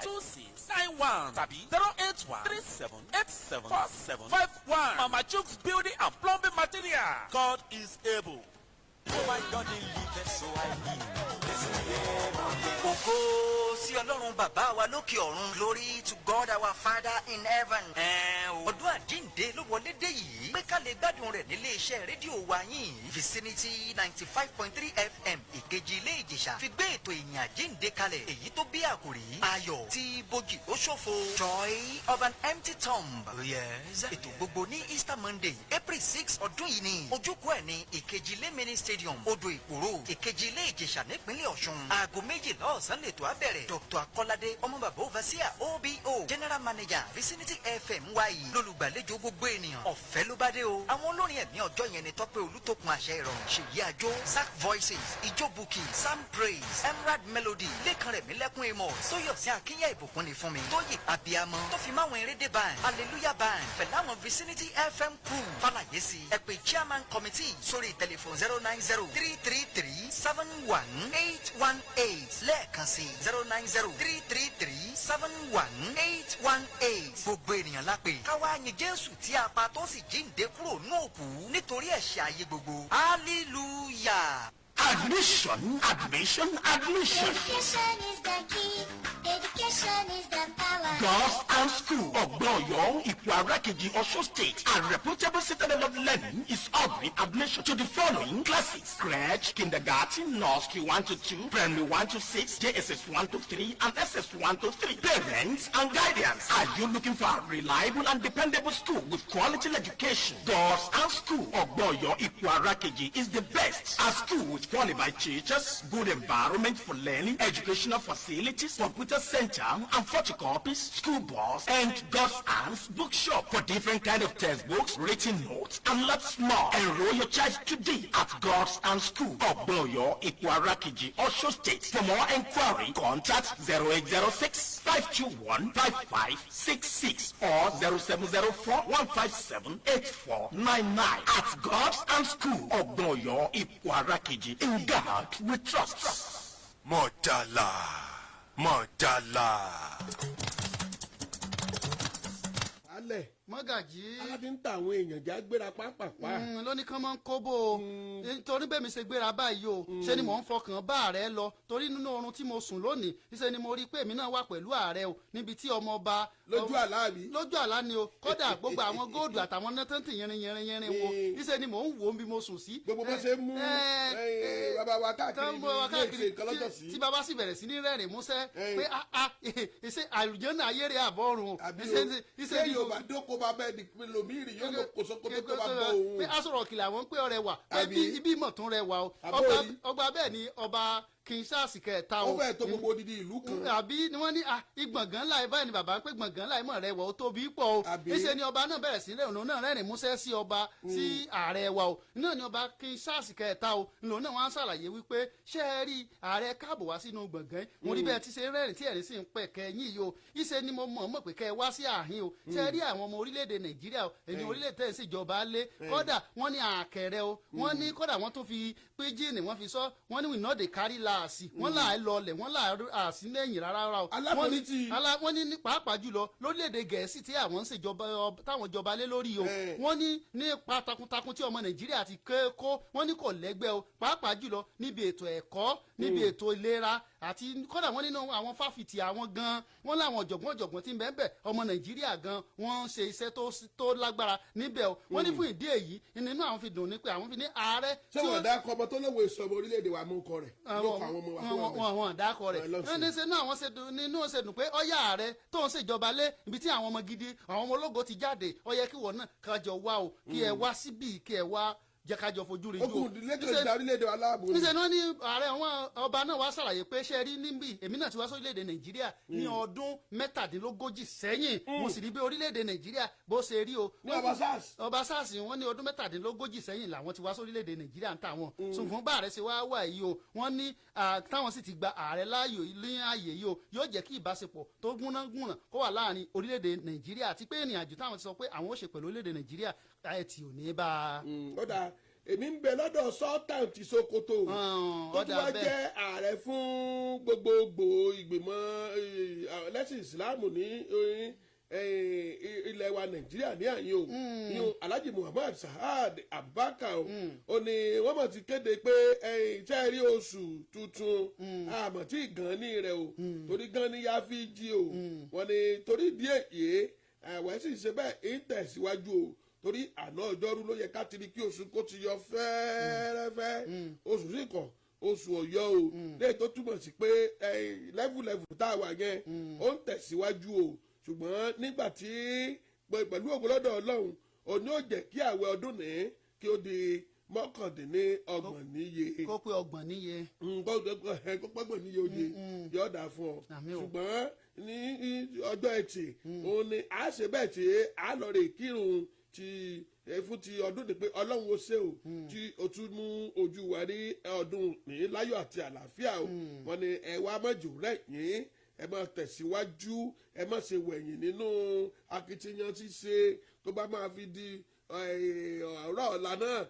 07066152691 tàbí 08137874751. Mama Chooks Building and Plumbing Materials. God is able. Oh my God, he liveth, so I live. Ògo sí Ọlọ́run Bàbá wa lókè ọ̀run. Glory to God our Father in heaven. Ẹ̀ẹ́n o. Ọdún àjíǹde ló wọlé dé yìí. Pé ká lè gbádùn rẹ̀ nílé iṣẹ́ rédíò wa yìí. Vicinity 95.3 FM, Ìkejì Ilé Ìjẹ̀ṣà, fi gbé ètò ìyìn àjíǹde kalẹ̀. Èyí tó bí àkòrí. Ayọ̀ tí bójì ó ṣòfò. Joy of an empty tomb. Yes. Ètò gbogbo ní Easter Monday, April 6 ọdún yìí ni. Ojúkọ ẹ̀ ní Ìkejì Ilé Mini Stadium, Odò Ìpòrò, Ìkejì Ilé Ìjẹ̀ṣà, nípínlẹ̀ Ọ̀ṣun. Aago 12 ọ̀sán lètò á bẹ̀rẹ̀. Dr. Akọ́ládé, ọmọ bàbá overseer OBO, General Manager Vicinity FM wáyé lólùgbàlejò gbogbo ènìyàn. Ọ̀fẹ́ ló bá dé o. Àwọn olórin ẹ̀mí ọjọ́ yẹn ni Tọ́pẹ́ Olútókun, Àṣẹ Ìrọ̀rùn, Ṣèyí Àjò, Zack Voices, Ijó Buki, Sam Praise, Emerald Melody, Lẹ́kan Rẹ̀mílẹ́kún Amos, Tóyọ̀sí Akínyà, Ìbùkún ni fún mi, Tóyè Abiyamọ, tó fi máwọn Erédé Band, Hallelujah Band, pẹ̀lú àwọn Vicinity FM crew. Fàlàyé sí, ẹ pè chairman committee sórí tẹlifon 09033371818, lẹ́ẹ̀kan sí 09033371818. Gbogbo ènìyàn la pè káwá yin Jésù tí a pa tó sì jíǹde kúrò ní òkú nítorí ẹ̀ṣẹ̀ ayé gbogbo. Hallelujah. Admission, admission, admission. Education is the key. Education. Education is the power. Girls and School, Ogboyo, Ikuarakeji, Osun State, a reputable citadel of learning is offering admission to the following classes: crèche, kindergarten, nursery 1 to 2, primary 1 to 6, JSS 1 to 3, and SS 1 to 3. Parents and guardians, are you looking for a reliable and dependable school with quality education? Girls and School, Ogboyo, Ikuarakeji is the best. A school with qualified teachers, good environment for learning, educational facilities, computer center, and photocopies, school bus, and God's Hands bookshop for different kind of textbooks, written notes, and lots more. Enroll your child today at God's Hands School, Ogboyo, Ikuarakiji, Osun State. For more enquiry, contact 0806 521 5566 or 0704 157 8499. At God's Hands School, Ogboyo, Ikuarakiji. In God we trust. Mọ̀jàlá, mọ̀jàlá. Alẹ́ Mọ́gàjí. Aláti ń ta àwọn èèyàn já gbéra pápápá. Ló ní kán máa ń kóbó o, nítorí bẹ́ẹ̀ mi ṣe gbéra báyìí o, ṣe ni mò ń fọkàn bá ààrẹ lọ, torí nínú oorun tí mo sùn lónìí, ṣe ni mo rí i pé èmi náà wà pẹ̀lú ààrẹ o níbi tí ọmọ ọba. Lójú àlá mi. Lójú àlá ni o. Kódà gbogbo àwọn góòdù àtàwọn nẹ́tẹ́ǹtì yìnrìn yìnrìn yìnrìn wo, ṣe ni mò ń wò ó bí mo sùn sí. Gbogbo bó ṣe mú bàbá wa káàkiri tán mú wa ní ilé káàkiri ìṣe nǹkan lọ́jọ́ sí. Tí bàbá sì bẹ̀rẹ̀ sí ní rẹ́rìn músẹ́ pé ah ah, ṣe àlùjànnà ayé rẹ̀ àbọ̀rùn o. Àbí Ṣe o ṣe ṣé yóò bá dóko bá bẹ́ẹ̀ ni lòmírì yóò lọ kó sókótó tó bá bọ́ òun. Pé aṣọ ọ̀kìlà àwọn ń pé ọrẹ wà pé Àbí? ibi ìmọ̀ tún rẹwà o. Àbó rí? Ọgbà bẹ́ẹ̀ ni ọba King Charles kẹta o. Ó fẹ́ẹ̀ tó gbogbo odidi ìlú kan. Àbí ni wọ́n ní ah, ìgbọ̀ngàn láì báyìí ni bàbá ń pé gbọ̀ngàn láì mọ̀ rẹwà ó tóbi pọ̀ o. Àbí? Níṣẹ́ ni ọba náà bẹ̀rẹ̀ sí rẹ̀rùn náà rẹ́rìn músẹ́ sí ọba sí ààrẹ wa o. Náà ni ọba King Charles kẹta o lòun náà wọ́n á ṣàlàyé wípé ṣé ẹ rí ààrẹ, káàbọ̀ wá sínú gbọ̀ngàn. Mo rí bẹ́ẹ̀ tí ṣe rẹ́rìn tí ẹ̀rín sì ń pẹ̀ kẹ́ yín yìí o. Ìṣe ni mo mọ̀ mọ̀ pé kẹ́ ẹ wá sí àhín o. Ṣé ẹ rí àwọn ọmọ orílẹ̀-èdè Nàìjíríà o, ẹni orílẹ̀-èdè tẹ̀ ń ṣèjọba lé, kódà wọ́n ní àkẹrẹ o, wọ́n ní kódà wọ́n tún fi pidgin wọ́n fi sọ, wọ́n ní we no dey carry last, wọ́n là á lọlẹ̀, wọ́n là á sí lẹ́yìn rárá o. Aláforítì. Wọ́n ní pàápàá jùlọ lórílẹ̀‐èdè Gẹ̀ẹ́sì tí àwọn ń ṣèjọba táwọn jọba lé lórí o, wọ́n ní nípa takuntakun tí ọmọ Nàìjíríà ti ké kó, wọ́n ní kò lẹ́gbẹ́ o, pàápàá jùlọ níbi ètò ẹ̀kọ́, níbi ètò ìlera, àti kódà wọ́n nínú àwọn fáfitì àwọn gan, wọ́n láwọn ọ̀jọ̀gbọ́n ọ̀jọ̀gbọ́n tí ń bẹ́ẹ̀ bẹ́ẹ̀ ọmọ Nàìjíríà gan wọ́n ń ṣe iṣẹ́ tó lágbára níbẹ̀ o. Wọ́n ní fún ìdí èyí nínú àwọn fi dùn ní pé àwọn fi ní ààrẹ Ṣé wọ́n dá ọkọ ọmọ tó lówó èso ọmọ orílẹ̀-èdè wa mú kọ rẹ̀ ló kọ àwọn ọmọ wa tó wà bẹ́ẹ̀. Wọn dákọ rẹ̀. Ọlọ́sìn. Wọ́n ní ṣe náà àwọn ṣe dùn nínú ṣe dùn pé ọyá ààrẹ tó ń ṣèjọba lé ibi tí àwọn ọmọ gidi, àwọn ọmọ ológo ti jáde, ó yẹ kí wọ́n náà kájọ wá o, kí ẹ wá síbí, kí ẹ wá jẹ́ kájọ fojú rí. Ogun ìdílé kan ìdá orílẹ̀-èdè wa láàbò ni. Níṣẹ́ náà ní ààrẹ àwọn ọba náà wá ṣàlàyé pé ṣe rí níbí, èmi náà ti wá sórílẹ̀-èdè Nàìjíríà ní ọdún 37 sẹ́yìn, mo sì rí bí orílẹ̀-èdè Nàìjíríà bó ṣe rí o. Ní ọba SARS. Ọba SARS, wọ́n ní ọdún 37 sẹ́yìn làwọn ti wá sórílẹ̀-èdè Nàìjíríà ń tà wọ́n, ṣùgbọ́n bá ààrẹ ṣe wá wà yìí o, wọ́n ní táwọn sì ti gba ààrẹ láàyò ní ààyè yìí o, yóò jẹ́ kí ìbáṣepọ̀ tó gúnná gúnná kó wà láàrin orílẹ̀-èdè Nàìjíríà, àti pé ìrìn àjò táwọn ti sọ pé àwọn ó ṣe pẹ̀lú orílẹ̀-èdè Nàìjíríà ẹ̀ tí ò ní bá a. Ó dáa, èmi ń bẹ lọ́dọ̀ Sultan ti Sokoto tó Ó tún dáa wá bẹ́ẹ̀. jẹ́ ààrẹ fún gbogbogbò ìgbìmọ̀ lẹ́sìn ìsìláàmù ní ilẹ̀ wa Nàìjíríà ní àyè o, ní o Alhaji Muhammad Sahad Abubakar o. Ó ní wọ́n mọ̀ ti kéde pé ṣe rí oṣù tuntun, àmọ́ tí gan ní rẹ̀ o, torí gan ní yá fi jí o. Wọ́n ní torí ìdí èyí àwẹ̀ sì ṣe bẹ́ẹ̀ ń tẹ̀síwájú o, torí àná ọjọ́rú ló yẹ ká ti rí kí oṣù kó ti yọ fẹ́ẹ́rẹ́fẹ́, oṣù sì kàn oṣù ọ̀yọ́ o, léyìí tó túmọ̀ sí pé level level tá a wà yẹn ó ń tẹ̀síwájú o. Ṣùgbọ́n nígbà tí pẹ̀lú ògbólọ́dọ̀ Ọlọ́run òní ò jẹ́ kí àwẹ̀ ọdún ní kí ó di 39 níye. Kó pé 30 níye. Kó pọ́gbọ̀n níye oye yóò dà fún ọ. Àmín o. Ṣùgbọ́n ní ọjọ́ Ẹtì òun ni a ṣe bẹ́ẹ̀ tí a lọ rè kírun ti fún ti ọdún ní pé Ọlọ́run ó ṣe o tí o tún mú ojú wa rí ọdún ní láyọ̀ àti àlàáfíà o. Wọ́n ní ẹ wá mọ̀jù rẹ̀ yín, ẹ máa tẹ̀síwájú, ẹ má ṣe wẹ̀yìn nínú akitiyan ṣíṣe tó bá máa fi di ọ̀rọ̀ ọ̀la náà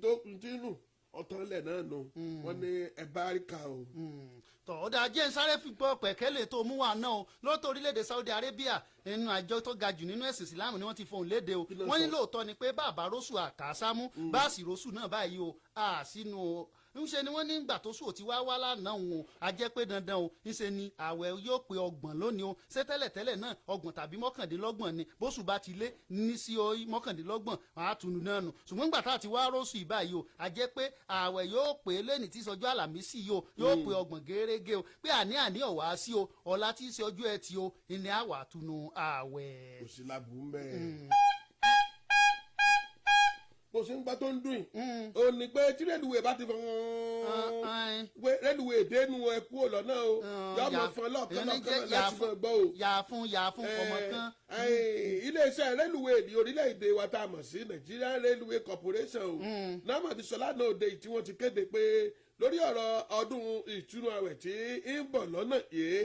tó ń ọ̀tọ̀lẹ̀ náà nù. Wọ́n ní ẹ bá rí ka o. Tọ́ ó dáa, jẹ́ ń sáré fi gbọ́ pẹ̀kẹ́lẹ̀ tó mú wa náà o. Lóòótọ́ orílẹ̀-èdè Saudi Arabia, nínú àjọ tó ga jù nínú ẹ̀sìn Ìsìlámù ni wọ́n ti fohùn léde o. Kí ló Wọ́n ní sọ? lóòótọ́ ni pé bàbá rósù àkàsámú báàsì rósù náà báyìí o, àsínú o. Ńṣe ni wọ́n ní ìgbà tó sùn ò ti wá wá lánàá òun o, a jẹ́ pé dandan o, ńṣe ni àwẹ̀ yóò pé 30 lónìí o. Ṣé tẹ́lẹ̀tẹ́lẹ̀ náà 30 tàbí 29 ni, bóṣù bá ti lé ní sí 29 àtúnú náà nù. Ṣùgbọ́n ìgbà tá a ti wá róṣù ìbáyìí o, a jẹ́ pé àwẹ̀ yóò pé lẹ́ni tí sọjọ́ Àlàmísì yìí o, yóò pé 30 gẹ́rẹ́gẹ́ o, pé àní àní ọ̀wá sí o, ọ̀la tí í ṣe ọjọ́ Ẹtì o, ìní àwà túnú àwẹ̀. Kò sí lábù ń bẹ́ẹ̀. Bó ṣe ń gbọ́ tó ń dùn yìí ó ní pé tí rélùwé bá ti fọ́n pé rélùwé dénú ẹ kúrò lọ́nà o, yọ mọ̀ fún lọ́ọ̀kan lọ́ọ̀kan láti fún gbọ́ o. Yà fún yà fún ọmọ kan. Iléeṣẹ́ rélùwé ní orílẹ̀-èdè wa tá a mọ̀ sí Nigerian Railway Corporation o, náà ti sọ lánàá òde tí wọ́n ti kéde pé lórí ọ̀rọ̀ ọdún ìtúnu àwẹ̀ tí ń bọ̀ lọ́nà yìí,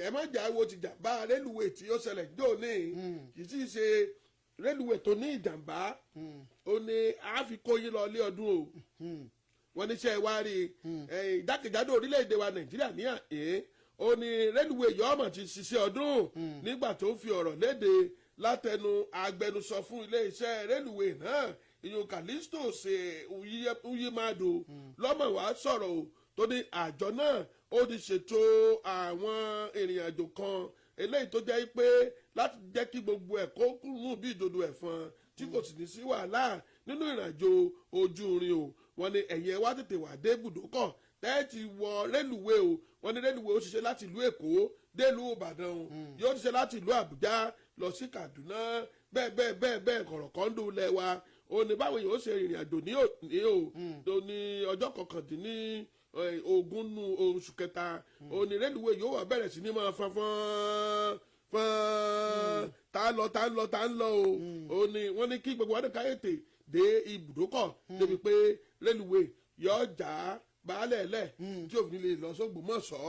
ẹ má jà wo ti jàmbá rélùwé tí ó ṣẹlẹ̀ jò ní, kì í sì ṣe rélùwé tó ní ìjàmbá ó ní àfikún yín lọ lé ọdún o. Wọ́n ní iṣẹ́ wa rí ìjákèjádò orílẹ̀-èdè wa Nàìjíríà ní àyè ó ní rélùwé yọ̀ọ́mọ̀ ti ṣiṣẹ́ ọdún nígbà tó fi ọ̀rọ̀ léde látẹnu agbẹnusọ fún iléeṣẹ́ rélùwé náà, ìyún Callistus Uyimado lọ́mọ̀ wá sọ̀rọ̀ o, tó ní àjọ náà ó ti ṣètò àwọn ìrìnàjò kan eléyìí tó jẹ́ pé láti jẹ́ kí gbogbo ẹ̀ kó kúrú bí ìdodo ẹ̀fọn tí kò sì ní sí wàhálà nínú ìrìnàjò ojú irin o. Wọ́n ní ẹ̀yìn ẹ̀ wá tètè wà dé ibùdókọ̀ tẹ́ẹ̀tì wọ rélùwé o. Wọ́n ní rélùwé ó ṣiṣẹ́ láti ìlú Èkó délùú Ìbàdàn o, yóò ṣiṣẹ́ láti ìlú Àbújá lọ sí Kàdúná, bẹ́ẹ̀ bẹ́ẹ̀ bẹ́ẹ̀ bẹ́ẹ̀ kọ̀rọ̀kọ́ndù lẹ̀ wa. Ó ní báwo yóò ṣe ìrìn àjò ní òní o, tó ní ọjọ́ 19 nù oṣù kẹta, ó ní rélùwé yóò wá bẹ̀rẹ̀ sí ní máa fọn fọn fọn tá ń lọ tá ń lọ tá ń lọ o. Ó ní wọ́n ní kí gbogbo wọn ká ètè dé ibùdókọ̀ débi pé rélùwé yóò já baálẹ̀ lẹ̀ tí òfin lè lọ sógbómọ̀ṣọ́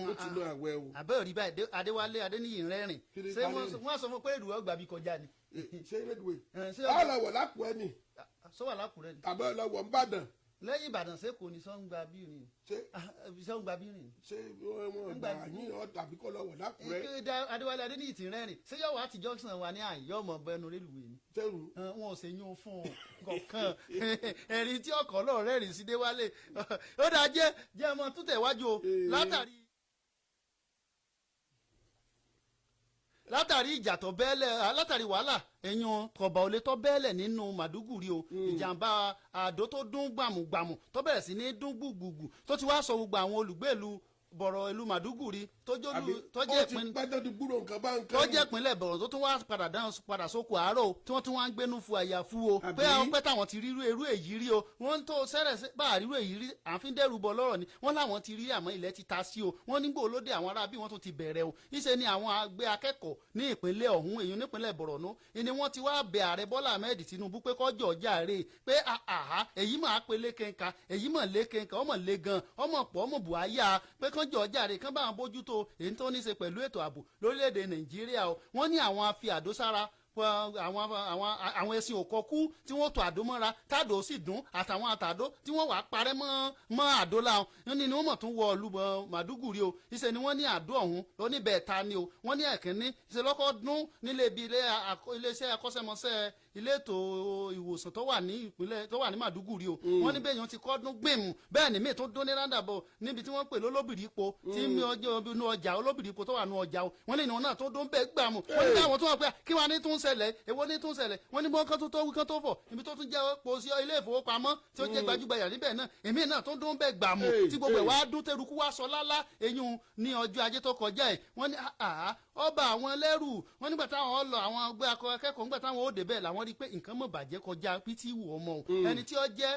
ó ti nu àwẹ̀ o. Àbẹ́ òrí báyìí Adéwálé Adéníyì ń rẹ́rìn, ṣé wọ́n sọ fún pé èrò ọgbà bí kọjá ni. Ṣé rélùwé ọlọ́wọ̀ lápò ẹni. Sọ́wọ́ lákùrẹ́ ni. Tàbí ọlọ́wọ̀ ńbàdàn. Lẹ́yìn Ìbàdàn sẹ́kọ̀ọ́ ni sọ́ngbà bí rìn. Sọ́ngbà bí rìn. Ṣé wọ́n gbà yín tàbí kọ́ lọ́wọ́ lákùrẹ́. Adéwálé Adéníyì ti rẹ́rìn, ṣé yọ̀wọ̀ àti junction wa ní àyè ọmọ bẹnu rélùwé ni. Sẹ́rù. Wọn ò ṣe yún fún un kọ̀ọ̀kan ẹ̀rín tí ọkọ̀ náà rẹ́rìn sí Déwálé. Ó dáa jẹ́ jẹ́ ọmọ tútẹ̀ wájú o, látàrí ìjà tó bẹ́ẹ̀lẹ̀, látàrí wàhálà ẹ̀yàn kọ̀bà olè tó bẹ́ẹ̀lẹ̀ nínú Màdúgùrí o, ìjàmbá àdó tó dún gbàmùgbàmù tó bẹ̀rẹ̀ sí ní dún gbùgbùgbù tó ti wá sọ gbogbo àwọn olùgbé ìlú bọ̀rọ̀ ìlú Màdúgùrí tó jẹ́ ìpínlẹ̀ Bọ̀rọ̀ tó tún wá padà sóko àárọ̀ o, tí wọ́n tún wá ń gbénú fu àyàfu o, pé àwọn pẹ́ táwọn ti rírú irú èyí rí o, wọ́n tó sẹ́rẹ̀ bá rírú èyí rí à ń fi dẹ́rù bọ lọ́rọ̀ ni wọ́n láwọn ti rí, àmọ́ ilẹ̀ ti ta sí o. Wọ́n nígbò olóde àwọn ará bí wọ́n tún ti bẹ̀rẹ̀ o. Ìṣe ni àwọn àgbẹ̀ akẹ́kọ̀ọ́ ní ìpínlẹ̀ ọ̀hún, èyí nípínlẹ̀ Bọ̀rọ̀nú ni wọ́n ti wá bẹ ààrẹ Bọ́lá Ahmed Tinubu pé kọjọ jàre pé àhá èyí máa pe lékenka, èyí mọ̀ lékenka, ọmọ lé gan, ọmọ pọ̀, ọmọ buhaya, pé kọjọ jàre kán bá wọn bójútó èyí tó ní ṣe pẹ̀lú ètò ààbò lórílẹ̀‐èdè Nàìjíríà o. Wọ́n ní àwọn afi àdó sára àwọn ẹṣin òkọkú tí wọ́n tó àdó mọ́ra tádò sì dùn àtàwọn àtàdó tí wọ́n wàá parẹ́ mọ́ àdó láwọn ní ni wọ́n mọ̀ tún wọ ìlú Màdúgùrí o. Ìṣe ni wọ́n ní àdó ọ̀hún lóníbẹ̀ ta ni o. Wọ́n ní ẹ̀kínní ìṣe lọ́kọ́ dún nílé ibi iléeṣẹ́ akọ́ṣẹ́mọṣẹ́ ilé ètò ìwòsàn tó wà ní ìpínlẹ̀ tó wà ní Màdúgùrí o. Wọ́n ní bẹ́ẹ̀ yẹn ti kọ́ dún gbìmù, bẹ́ẹ̀ ni míì tó dún ní rándàbọ̀ níbi tí wọ́n pè lólóbìrípo tí mi ọjọ́ inú ọjà olóbìrípo tó wà ní ọjà o. Wọ́n ní ìwọ̀n náà tó dún bẹ́ẹ̀ gbàmù. Wọ́n ní káwọn tó wà pé kí wọ́n á ní tún ṣẹlẹ̀, èwo ní tún ṣẹlẹ̀. Wọ́n ní bọ́n kán tó wí kán tó fọ̀ ibi tó tún jẹ́ po sí ilé ìfowópamọ́ tí ó jẹ́ gbajúgbajà níbẹ̀ náà èmi náà tó dún bẹ́ẹ̀ gbàmù tí gbogbo ẹ̀ wá dún tẹrukú wá sọ lálá eyín ní ọjọ́ ajé tó kọjá ẹ̀. Wọ́n ní ọba àwọn ẹlẹ́rù wọ́n nígbà táwọn lọ àwọn ọgbẹ́ akẹ́kọ̀ọ́ nígbà táwọn ó dé bẹ́ẹ̀ làwọn rí pé nǹkan mọ̀ bàjẹ́ kọjá pítí wù ọmọ o. Ẹni tí ó jẹ́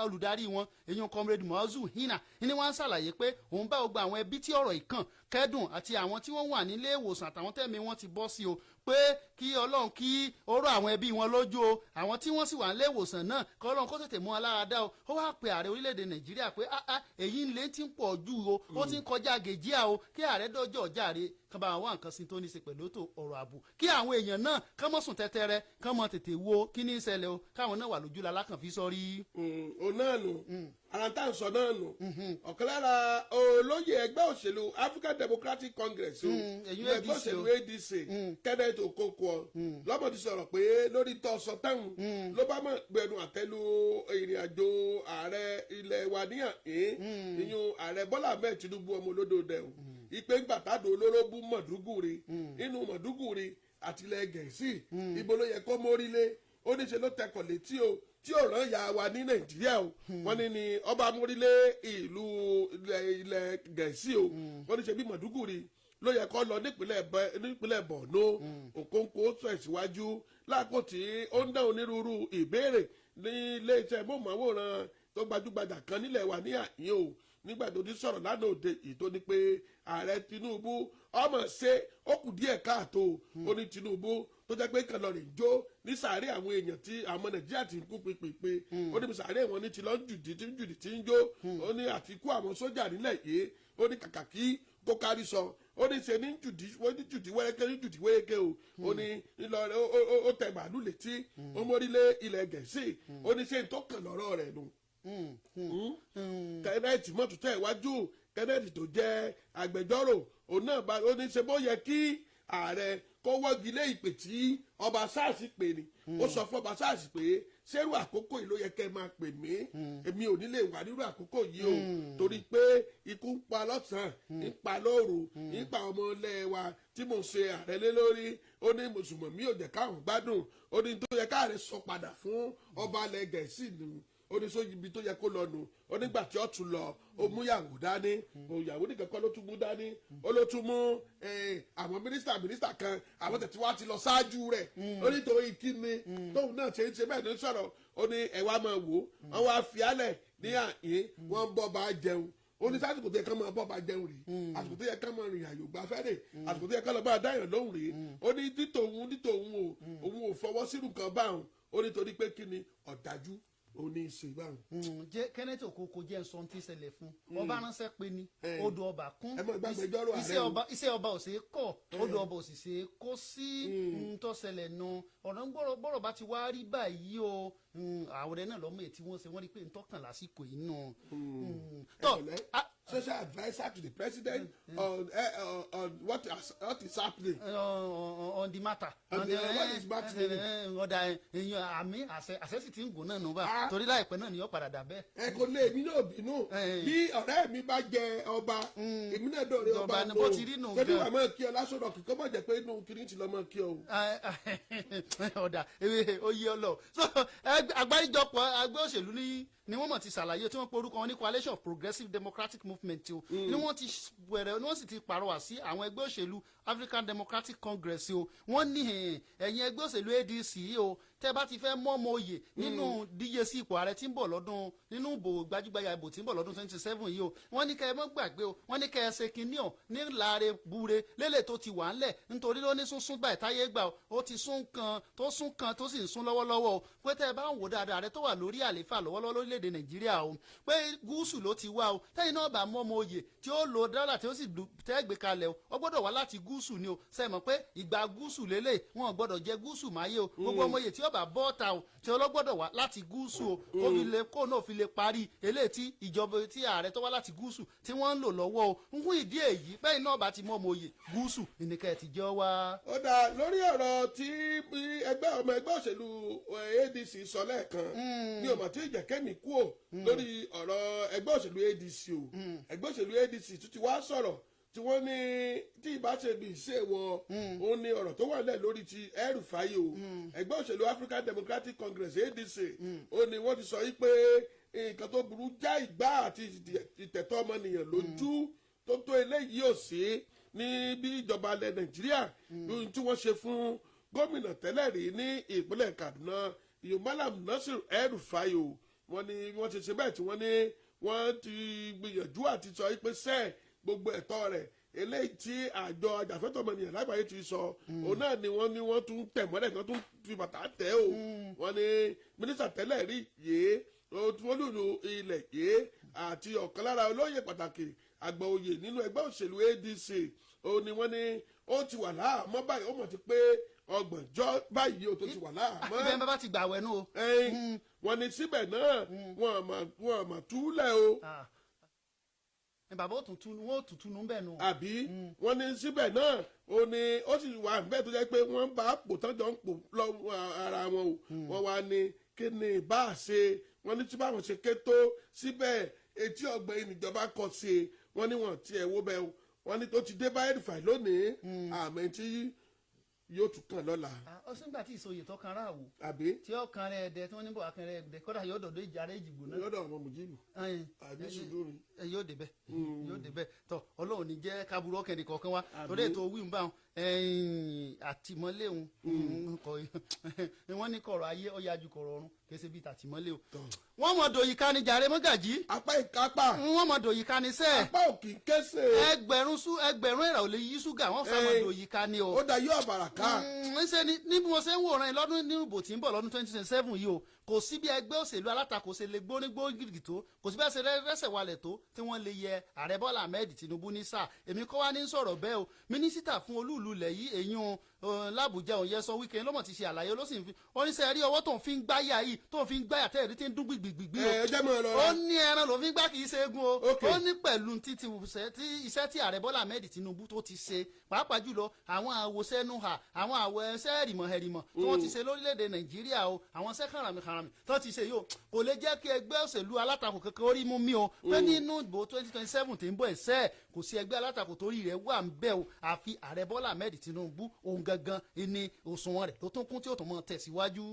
olùdarí wọn èyàn comrade Mozu Hina ni wọ́n ń ṣàlàyé pé òun bá gbogbo àwọn ẹbí tí ọ̀rọ̀ ìkàn kẹ́dùn àti àwọn tí wọ́n wà nílé ìwòsàn àtàwọn tẹ̀mí wọn ti bọ́ sí o, pé kí Ọlọ́run kí ó rọ̀ àwọn ẹbí wọn lójú o, àwọn tí wọ́n sì wà nílé ìwòsàn náà kí Ọlọ́run kó tètè mú wọn lára dá o. Ó wá pe ààrẹ orílẹ̀-èdè Nàìjíríà pé èyí ń lé tí ń pọ̀ jù o, ó ti ń kọjá gèjìá o, kí ààrẹ dọ́jọ́ jàre kán bá wá nǹkan sí tó ní í ṣe pẹ̀lú ètò ọ̀rọ̀ ààbò, kí àwọn èèyàn náà kán mọ́ sùn tẹ́tẹ́rẹ́, kán mọ́ tètè wo kí ní í ṣẹlẹ̀ o, káwọn náà wà lójú la lákàn fi sọ́rí. Òun náà nù, ara tá à ń sọ náà nù. Ọ̀kan lára olóyè ẹgbẹ́ òṣèlú African Democratic Congress o, èyí ẹgbẹ́ ADC òṣèlú o. ADC, Kenneth Okonkwo, lọ́mọ ti sọ̀rọ̀ pé lórí tó sọ táwọn ló bá mọ̀ gbẹnu àtẹ́lu ìrìn àjò ààrẹ ilẹ̀ wa níyàn ìyún ààrẹ Bọ́lá Ahmed Tinubu, ọmọ olódò dẹ̀ o, ìpè ńgbàtàdó olóró bú Mọ̀dúgùrì nínú Mọ̀dúgùrì àtìlẹ̀ Gẹ̀ẹ́sì, ibo ló yẹ kó mórílé? Ó ní ṣe ló tẹkọ̀ létí o tí ò rán ya wa ní Nàìjíríà o. Wọ́n ní ní ọba mórílé ìlú ilẹ̀ Gẹ̀ẹ́sì o. Wọ́n ní ṣe bí Mọ̀dúgùrì ló yẹ kó lọ nípínlẹ̀ Borno. Okonkwo tẹ̀síwájú láàkó tí ó ń dá onírúurú ìbéèrè ní iléeṣẹ́ móhùnmáwòrán tó gbajúgbajà kan nílẹ̀ wa ní àyín o, nígbà tó ti sọ̀rọ̀ lánàá òde yìí, tó ní pé ààrẹ Tinubu ọmọ ṣe ó kù díẹ̀ káàtó. Ó ní Tinubu tó jẹ́ pé kàn lọ rìn jó ní sàárè àwọn èèyàn tí àwọn Nàìjíríà ti ń kú pípípé, ó ní sàárè wọn ní ti lọ ń jùdí tí ń jùdí tí ń jó. Ó ní àtikú àwọn sójà nílẹ̀ yìí, ó ní kàkà kí kó kárí sọ, ó ní ṣe ní jùdí, ó ní jùdí wẹ́rẹ́kẹ́, ní jùdí wẹ́rẹ́kẹ́ o. Ó ní ńlọrọ ó tẹ màálù létí, ó mórílé ilẹ̀ Gẹ̀ẹ́sì. Ó ní ṣe ń tó kàn lọ́rọ̀ rẹ̀ nù. Kenneth mọ́tò tẹ̀ wájú. Kenneth tó jẹ́ agbẹjọ́rò, òun náà bá ó ní ṣe bó yẹ kí ààrẹ kó wọ́gi lé ìpè tí ọba SARS pè ní. Ó sọ fún ọba SARS pé ṣérú àkókò yìí ló yẹ kẹ́ ẹ máa pè mí? Èmi ò ní lè wà nírú àkókò yìí o, torí pé ikú ń pa lọ́sàn-án, ń pa lóru, ń pa ọmọ ilẹ̀ wa tí mò ń ṣe ààrẹ lé lórí. Ó ní mùsùlùmí ò jẹ́ káwọn gbádùn. Ó ní tó yẹ káàrẹ sọ padà fún ọba ilẹ̀ Gẹ̀ẹ́sì nù. Ó ní sóyún ibi tó yẹ kó lọ nù. Ó nígbà tí ó tún lọ, ó mú yàwó dání. Òyàwó nìkan kọ́ ló tún mú dání, ó ló tún mú àwọn mínísítà kan, àwọn tẹ̀tí wá ti lọ ṣáájú rẹ̀. Ó ní torí kí ni tóun náà ṣe ń ṣe bẹ́ẹ̀ ní sọ̀rọ̀. Ó ní ẹ wá máa wò ó, wọ́n wá fi álẹ̀ ní àyín, wọ́n ń bọ́ bá jẹun. Ó ní sásìkò tó yẹ ká máa bọ́ bá jẹun rèé, àsìkò tó yẹ ká máa rìnrìn àyò gbafẹ́ rè, àsìkò tó yẹ ká lọ bá dáyàn lóhùn rèé. Ó ní nítòun nítòun o, òun ò fọwọ́ sínú nǹkan báwọn. Ó ní torí pé kí ni ọ̀dájú ó ní í ṣe báwọn. Jẹ́ Kenneth Okonkwo jẹ́ nsọ tí ń ṣẹlẹ̀ fún ọba ránṣẹ́ pé ní odò ọba kún. Ẹ mọ̀ gbàgbẹ́jọ́rò ààrẹ iṣẹ́ o. Ọba iṣẹ́ ọba ò ṣeé kọ̀, odò ọba ò sì ṣeé kó sí tó ṣẹlẹ̀ nu ọ̀nà ń gbọ́rọ̀ bọ́rọ̀ bá ti wá rí báyìí o. Àwọn ọ̀rẹ́ náà lọ́mọ ètí wọ́n ṣe wọ́n rí pé ntọ́kàn lásìkò yìí nù. Tọ́ Ẹ pẹ̀lẹ́. Special adviser to the president on what is happening. On the matter. On the- what is happening. Ọ̀dà èèyàn àmì àṣẹ sì ti ń gùn náà nù bá torí láìpẹ́ náà ni yóò padà dà bẹ́ẹ̀. Ẹ kò lè, èmi náà bínú. Bí ọ̀rẹ́ mi bá jẹ ọba, èmi náà dọ̀rẹ́ Ọba ọba ni bó ti rí nù ṣebí gan. wàá máa kí ọ lásọ̀rọ̀ kíkọ́ mọ̀ jẹ́ pé inú kiri ti lọ́ máa kí ọ o. Ọ̀dà ewé oyè ọlọ. So àgbáríjọpọ̀ ẹgbẹ́ òṣèlú ní ni wọ́n mọ̀ ti ṣàlàyé tí wọ́n pe orúkọ wọn ní Coalition of Progressive Democratic Movement o, ni wọ́n ti bẹ̀rẹ̀, ni wọ́n sì ti pàrọwà sí àwọn ẹgbẹ́ òṣèlú African Democratic Congress o. Wọ́n ní ẹ̀yin ẹgbẹ́ òṣèlú ADC o, tẹ́ bá ti fẹ́ mọ́ ọmọ oyè nínú díje sí ipò ààrẹ tí ń bọ̀ lọ́dún, nínú ìbò gbajúgbajà ìbò tí ń bọ̀ lọ́dún 27 yìí o, wọ́n ní kẹ́ ẹ mọ́ gbàgbé o, wọ́n ní kẹ́ ẹ ṣe kinní ọ̀ ní láre bure lélẹ̀ tó ti wà ńlẹ̀, nítorí ló ní súnsún báyìí táyé gbà o, ó ti sún kan tó sún kan tó sì ń sún lọ́wọ́lọ́wọ́ o, pé tẹ́ ẹ bá ń wò dáadáa, ààrẹ tó wà lórí àlééfà lọ́wọ́lọ́wọ́ lórílẹ̀‐èdè Nàìjíríà o, pé gúúsù ló ti wá o. Tẹ́yìn náà bá mọ́ ọmọ oyè tí ó lo dọ́là tí ó sì tẹ́ gbé kalẹ̀ o, ó gbọ́dọ̀ wá láti gúúsù ni o. Ṣe mọ̀ pé ìgbà gúúsù lélẹ̀, wọn ò gbọ́dọ̀ jẹ gúúsù máyé o. Gbogbo ọmọ oyè tí ó bá bọ́ ta o, tí ọlọ́gbọ́dọ̀ wá láti gúúsù o, kó fi lè kó náà fi lè parí eléyìí tí ìjọba tí ààrẹ tó wá láti gúúsù tí wọ́n ń lò lọ́wọ́ o. Ń fún ìdí èyí bẹ́ẹ̀ náà bá ti mọ́ ọmọ oyè, gúúsù ìníkẹ́ ti jẹ́ wá. Ó dáa. Lórí ọ̀rọ̀ tí bí ẹgbẹ́ ọmọ ẹgbẹ́ òṣèlú ADC sọ lẹ́ẹ̀kan ní ọmọ tí ìjẹ́kẹ́mi kú ò lórí ọ̀rọ̀ ẹgbẹ́ òṣèlú ADC o. Ẹgbẹ́ òṣèlú ADC tún ti wá sọ̀rọ̀ tí wọ́n ní tí ìbá ṣe bí ìṣe wọ òun ní ọ̀rọ̀ tó wà nílẹ̀ lórí ti El-Rufai o. Ẹgbẹ́ òṣèlú African Democratic Congress, ADC, ó ní wọ́n ti sọ yí pé nǹkan tó burú já ìgbà àti ìtẹ̀tọ́ ọmọnìyàn lójú tó tó eléyìí ò sí ní bí ìjọba ilẹ̀ Nàìjíríà lóyún tí wọ́n ṣe fún gómìnà tẹ́lẹ̀ rí ní ìpínlẹ̀ Kaduna, ìyó Malam Nasir El-Rufai o. Wọ́n ní wọ́n ti ṣe bẹ́ẹ̀ tí wọ́n ní wọ́n ti gbìyànjú àti sọ pé sẹ́ẹ̀ gbogbo ẹ̀tọ́ rẹ̀ eléyìí tí àjọ ajàfẹ́tọ̀ọ́ ọmọnìyàn lágbàáyé ti sọ, òun náà ni wọ́n ní wọ́n tún tẹ̀ mọ́lẹ̀, tí wọ́n tún fi bàtà tẹ̀ o. Wọ́n ní mínísítà tẹ́lẹ̀ rí yìí, olùlù ilẹ̀ yìí, àti ọ̀kan lára olóyè pàtàkì àgbà oyè nínú ẹgbẹ́ òṣèlú ADC. Ó ní wọ́n ní ó ti wà láàmọ́ báyìí, ó mọ̀ ti pé 30 ọjọ́ báyìí ó tó ti wà láàmọ́. Ibẹ̀ bàbá ti gbàwẹ̀ nù o. Ẹyin, wọ́n ní síbẹ̀ náà wọ́n mọ̀ túlẹ̀ o. Ah. Ní bàbá ó tún tún wọ́n ó tún túnú bẹ́ẹ̀ nù. Àbí wọ́n ní síbẹ̀ náà ó ní ó sì wà níbẹ̀ tó jẹ́ pé wọ́n bá pò tán jọ ń pò lọ́wọ́ ara wọn o. Wọ́n wá ní kí ni bá a ṣe? Wọ́n ní tí báwọn ṣe ké tó síbẹ̀, etí ọ̀gbẹ́ ìníjọba kọ sí i. Wọ́n ní wọ́n tiẹ̀ wó bẹ́ẹ̀ o. Wọ́n ní tó ti dé báyìí fà lónìí, àmì tí yóò tún kàn lọ́la. Ah, ó sì ń gbà tí ìsòyè tó kan ráàwò àbí tí ó kan rẹ̀ ẹ̀dẹ̀ tí wọ́n ní bọ̀ akàn rẹ̀ ẹ̀dẹ̀, kódà yóò dọ̀dọ̀ ìjà rẹ̀ ìjìgbò náà. Lọ́dọ̀ àwọn mùjíbù Ẹyin, àbí ẹyin, sùdúrù. Ẹ yóò débẹ̀, yóò débẹ̀. Tọ Ọlọ́run ní jẹ́ kábúrò ọkẹ́ni kọ̀ọ̀kan wa torí ètò wí ń bá wọn àtìmọ́lé òun kọ wọ́n ní kọ̀rọ̀ ayé ó yá ju kọ̀rọ̀ ọ̀run, kì í ṣe bíi tàtìmọ́lé o. Wọ́n mọ̀ dòyìká ní jàre, mọ́gàjí. Apá ìkápá. Wọ́n mọ̀ dòyìká ní sẹ́ẹ̀. Apá òkì kése. Ẹgbẹ̀rún sú ẹgbẹ̀rún èrà ò lè yí ṣúgà, wọ́n sá mọ̀ dòyìká ní o. Ó da yóò bàrà ká. Ńṣe ni ní bí mo ṣe ń wòran yìí, lọ́dún ní ìbò tí ń bọ̀ lọ́dún 2027 yìí o, kò sí bí ẹgbẹ́ òṣèlú alátakò ṣe lè gbórígbóngìrì tó, kò sí bí wọ́n ṣe rẹ́sẹ̀ walẹ̀ tó tí wọ́n lè yẹ Ààrẹ Bọ́lá Ahmed Tinubu ní sáà. Èmi kọ́ wá ní sọ̀rọ̀ bẹ́ẹ̀ o. Mínísítà fún olúùlú ilẹ̀ yìí, èyí làbújá òun yẹ sọ Wike lọ́mọ̀ ti ṣe àlàyé, ló sì ń fi ó ní sẹ́ rí ọwọ́ tó ń fi ń gbáyà yìí, tó ń fi ń gbáyà tẹ́ẹ̀rí tí ń dún gbìgbìgbì o. Ẹ jẹ́ mọ́ ẹ lọ. Ó ní ẹran ló fi ń gbá, kì í ṣe egun o. Ó ní pẹ̀lú títí iṣẹ́ tí Ààrẹ Bọ́lá Ahmed Tinubu tó ti ṣe, pàápàá jùlọ àwọn àwòsẹ́nu hà, àwọn àwọ̀ ẹsẹ̀ ẹ̀rìmọ̀ ẹ̀rìmọ̀ tí wọ́n ti ṣe lórílẹ̀‐èdè Nàìjíríà o, àwọn iṣẹ́ kàràmìkàràmì tó ti ṣe yìí o, kò lè jẹ́ kí ẹgbẹ́ òṣèlú alátakò kankan orí mú mi o, pé nínú ìbò 2027 tí ń bọ̀, ẹ̀sẹ̀ kò sí ẹgbẹ́ alátakò torí rẹ̀ wà ń bẹ̀ o, àfi Ààrẹ Bọ́lá Ahmed Tinubu. Òun gangan ní òṣùwọ̀n rẹ̀ tó tún kún tí ó tún mọ́ tẹ̀síwájú.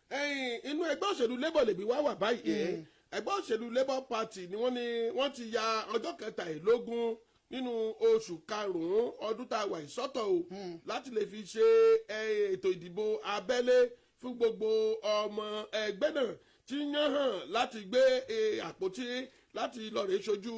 Ẹ̀yin, inú ẹgbẹ́ òṣèlú Labour lèmi wá wà báyìí. Ẹgbẹ́ òṣèlú Labour Party ni wọ́n ní wọ́n ti ya ọjọ́ 23 nínú oṣù karùn-ún ọdún tá a wà ìsọ́tọ̀ o láti lè fi ṣe ètò ìdìbò abẹ́lé fún gbogbo ọmọ ẹgbẹ́ náà tí yán hàn láti gbé àpótí láti lọ rèé ṣojú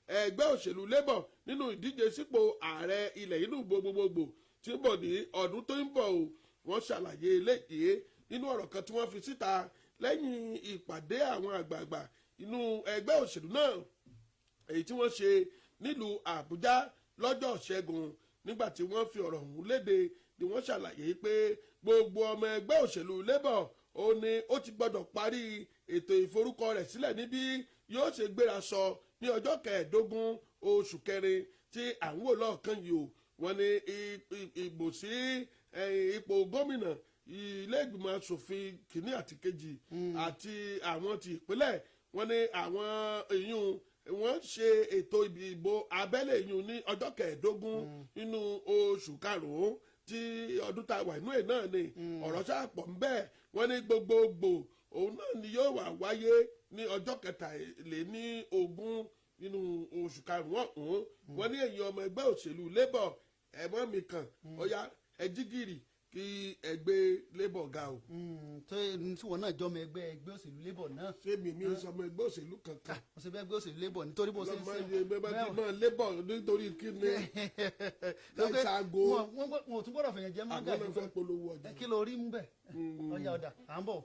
ẹgbẹ́ òṣèlú Labour nínú ìdíje sípò ààrẹ ilẹ̀ inú gbogbogbò tí ń bọ̀ ní ọdún tó ń bọ̀ o. Wọ́n ṣàlàyé eléyìí nínú ọ̀rọ̀ kan tí wọ́n fi síta lẹ́yìn ìpàdé àwọn àgbààgbà inú ẹgbẹ́ òṣèlú náà, èyí tí wọ́n ṣe nílùú Àbújá lọ́jọ́ Ṣẹ́gun. Nígbà tí wọ́n fi ọ̀rọ̀ ọ̀hún léde ni wọ́n ṣàlàyé pé gbogbo ọmọ ẹgbẹ́ òṣèlú Labour ó ní ó ti gbọ́dọ̀ parí ètò ìforúkọ rẹ̀ sílẹ̀ níbí yóò ṣe gbéra sọ ní ọjọ́ 15 oṣù kẹrin tí à ń wò lọ́ọ̀kan yìí o. Wọ́n ní ìbò sí ipò gómìnà, ilé ìgbìmọ̀ asòfin kìíní àti kejì àti àwọn ti ìpínlẹ̀, wọ́n ní àwọn èèyàn wọ́n ṣe ètò ìbò abẹ́lé èèyàn ní ọjọ́ 15 nínú oṣù karùn-ún tí ọdún tá a wà inú ẹ̀ náà ni. Ọ̀rọ̀ ṣáà pọ̀ ń bẹ́ẹ̀. Wọ́n ní gbogbogbò òun náà ni yóò wà wáyé ní ọjọ́ 23 nínú oṣù karùn-ún ọ̀hún. Wọ́n ní èyí ọmọ ẹgbẹ́ òṣèlú Labour, ẹ̀mọ́ mi kàn, ọ̀yá ẹ jí gìrì kí ẹgbẹ́ Labour ga o. Tó tí wọn náà jọmọ ẹgbẹ́ òṣèlú Labour náà. Ṣé mi ò sọmọ ẹgbẹ́ òṣèlú kankan. Wọ́n ṣe bẹ́ẹ̀ ẹgbẹ́ òṣèlú Labour nítorí bó ṣe ń lọ́mọ ṣe. ẹgbẹ́ bá ti mọ Labour nítorí kí ni láì ṣaago. Wọn ò tún gbọ́dọ̀ fẹ̀yẹ̀ jẹ́ mọ́. Àwọn náà fẹ́ polówó ọjà. Kí ló rí ń bẹ̀? Ọ̀yà ọ̀dà à ń bọ̀.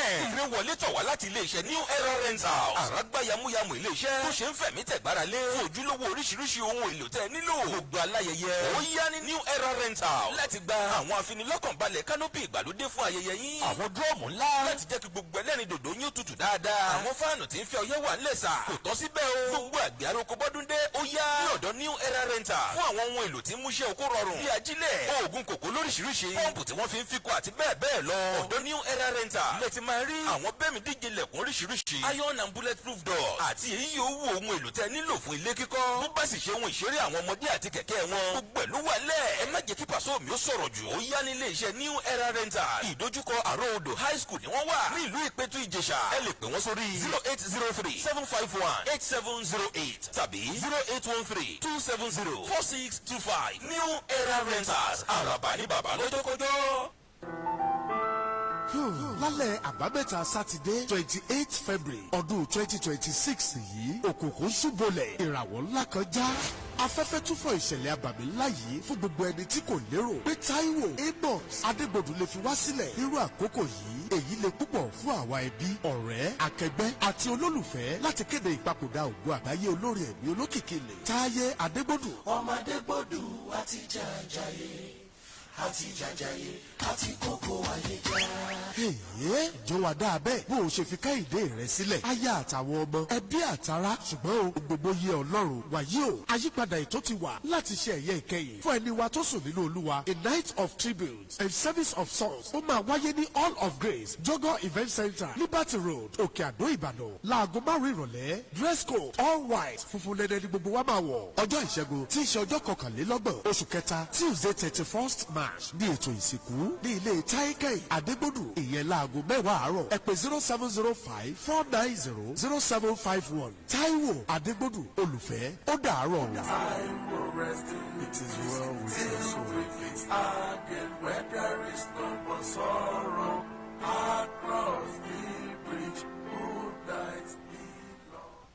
Ire wọlé tọ̀ wá láti iléeṣẹ́ New Era Rentals. Àràgbá yamuyamu iléeṣẹ́ tó ṣe ń fẹ̀mí tẹ̀gbára lé fún ojúlówó oríṣiríṣi ohun èlò tẹ́ nílò. Gbogbo aláyẹyẹ, ó yá ní New Era Rentals láti gba àwọn afinilọ́kànbalẹ̀ canopy ìgbàlódé fún ayẹyẹ yín. Àwọn drum ńlá láti jẹ́ kí gbogbo ẹlẹ́rìn dòdò yín ó tutù dáadáa. Àwọn fáànù tí ń fẹ́ ọyẹ́ wà ńlẹ̀ sà. Kò tọ́ síbẹ̀ o. Gbogbo àgbẹ̀ aróko bọ́dúndé, ó yá ní ọ̀dọ̀ New Era Rentals fún àwọn ohun èlò tí ń múṣẹ́ oko rọrùn bí ajílẹ̀, oògùn kòkó lóríṣiríṣi, pọ́ǹpù tí wọ́n fi ń fikọ àti bẹ́ẹ̀ bẹ́ẹ̀ lọ. Ọ̀dọ̀ New Era Rentals lẹ ti máa rí àwọn bẹ́ẹ̀mì díje lẹ̀kùn oríṣiríṣi, iron and bulletproof doors àti èyí yòówù ohun èlò tẹ́ nílò fún ilé kíkọ́. Bó bá sì ṣe ohun ìṣeré àwọn ọmọdé àti kẹ̀kẹ́ wọn, gbogbo ẹ̀ ló wà lẹ̀. Ẹ má jẹ́ kí pàṣọ mi ó sọ̀rọ̀ jù. Ó yá nílé iṣẹ́ New Era Rentals. Ìdojúkọ Àrò Odò High School ni wọ́n wà ní ìlú Ìpẹ́tù Ìjẹ̀ṣà. Ẹ lè pè wọ́n sórí 08037518708 tàbí 08132704625. New Era Rentals, àràbà ní bàbá lọ́jọ́kọjọ́. Lálẹ́ àbámẹ́ta Sátidé, 28 February ọdún 2026 yìí, òkùnkùn ṣubọlẹ̀, ìràwọ̀ ńlá kan já. Afẹ́fẹ́ túfọ̀ ìṣẹ̀lẹ̀ abàmì ńlá yìí fún gbogbo ẹni tí kò lérò pé Táíwò Amos Adégbòdù lè fi wá sílẹ̀ nírú àkókò yìí. Èyí le púpọ̀ fún àwa ẹbí, ọ̀rẹ́, akẹgbẹ́ àti olólùfẹ́ láti kéde ìpapòdà ògo àgbáyé olórin ẹ̀mí olókìkí ilẹ̀ Táyé Adégbòdù. Ọmọdé gbòdù àti jàjàyè àti jàjàyè àti kókó ayé já. Èyí jọ wá dáa bẹ́ẹ̀ bó o ṣe fi Kẹ́hìndé rẹ sílẹ̀, aya àtàwọn ọmọ, ẹbí àtará, ṣùgbọ́n o gbogbo yẹ Ọlọ́run. Wàyí o, àyípadà ètò ti wà láti ṣe ẹ̀yẹ ìkẹyìn fún ẹni wa tó sùn nínú Olúwa. A night of tributes and service of songs, ó máa wáyé ní Hall of Grace, Jogo Event Center, Liberty Road, Òkè Àdó, Ìbàdàn, láago 5 ìrọ̀lẹ́. Dress code all white, funfun lẹ́dẹ̀ ní gbogbo wa máa wọ̀. Ọjọ́ Ìṣẹ́gun tí í ṣe ọjọ́ 31 oṣù kẹta, Tuesday 31st March, ní ètò ìsìnkú ní ilé Táíkẹ́yìn Adégbòdù, ìyẹn láago 10 àárọ̀. Ẹ pè 07054900751. Táíwò Adégbòdù olùfẹ́, ó dàárọ̀ o. It is well with your soul. Again, where there is no more sorrow, across the bridge, good night, beloved.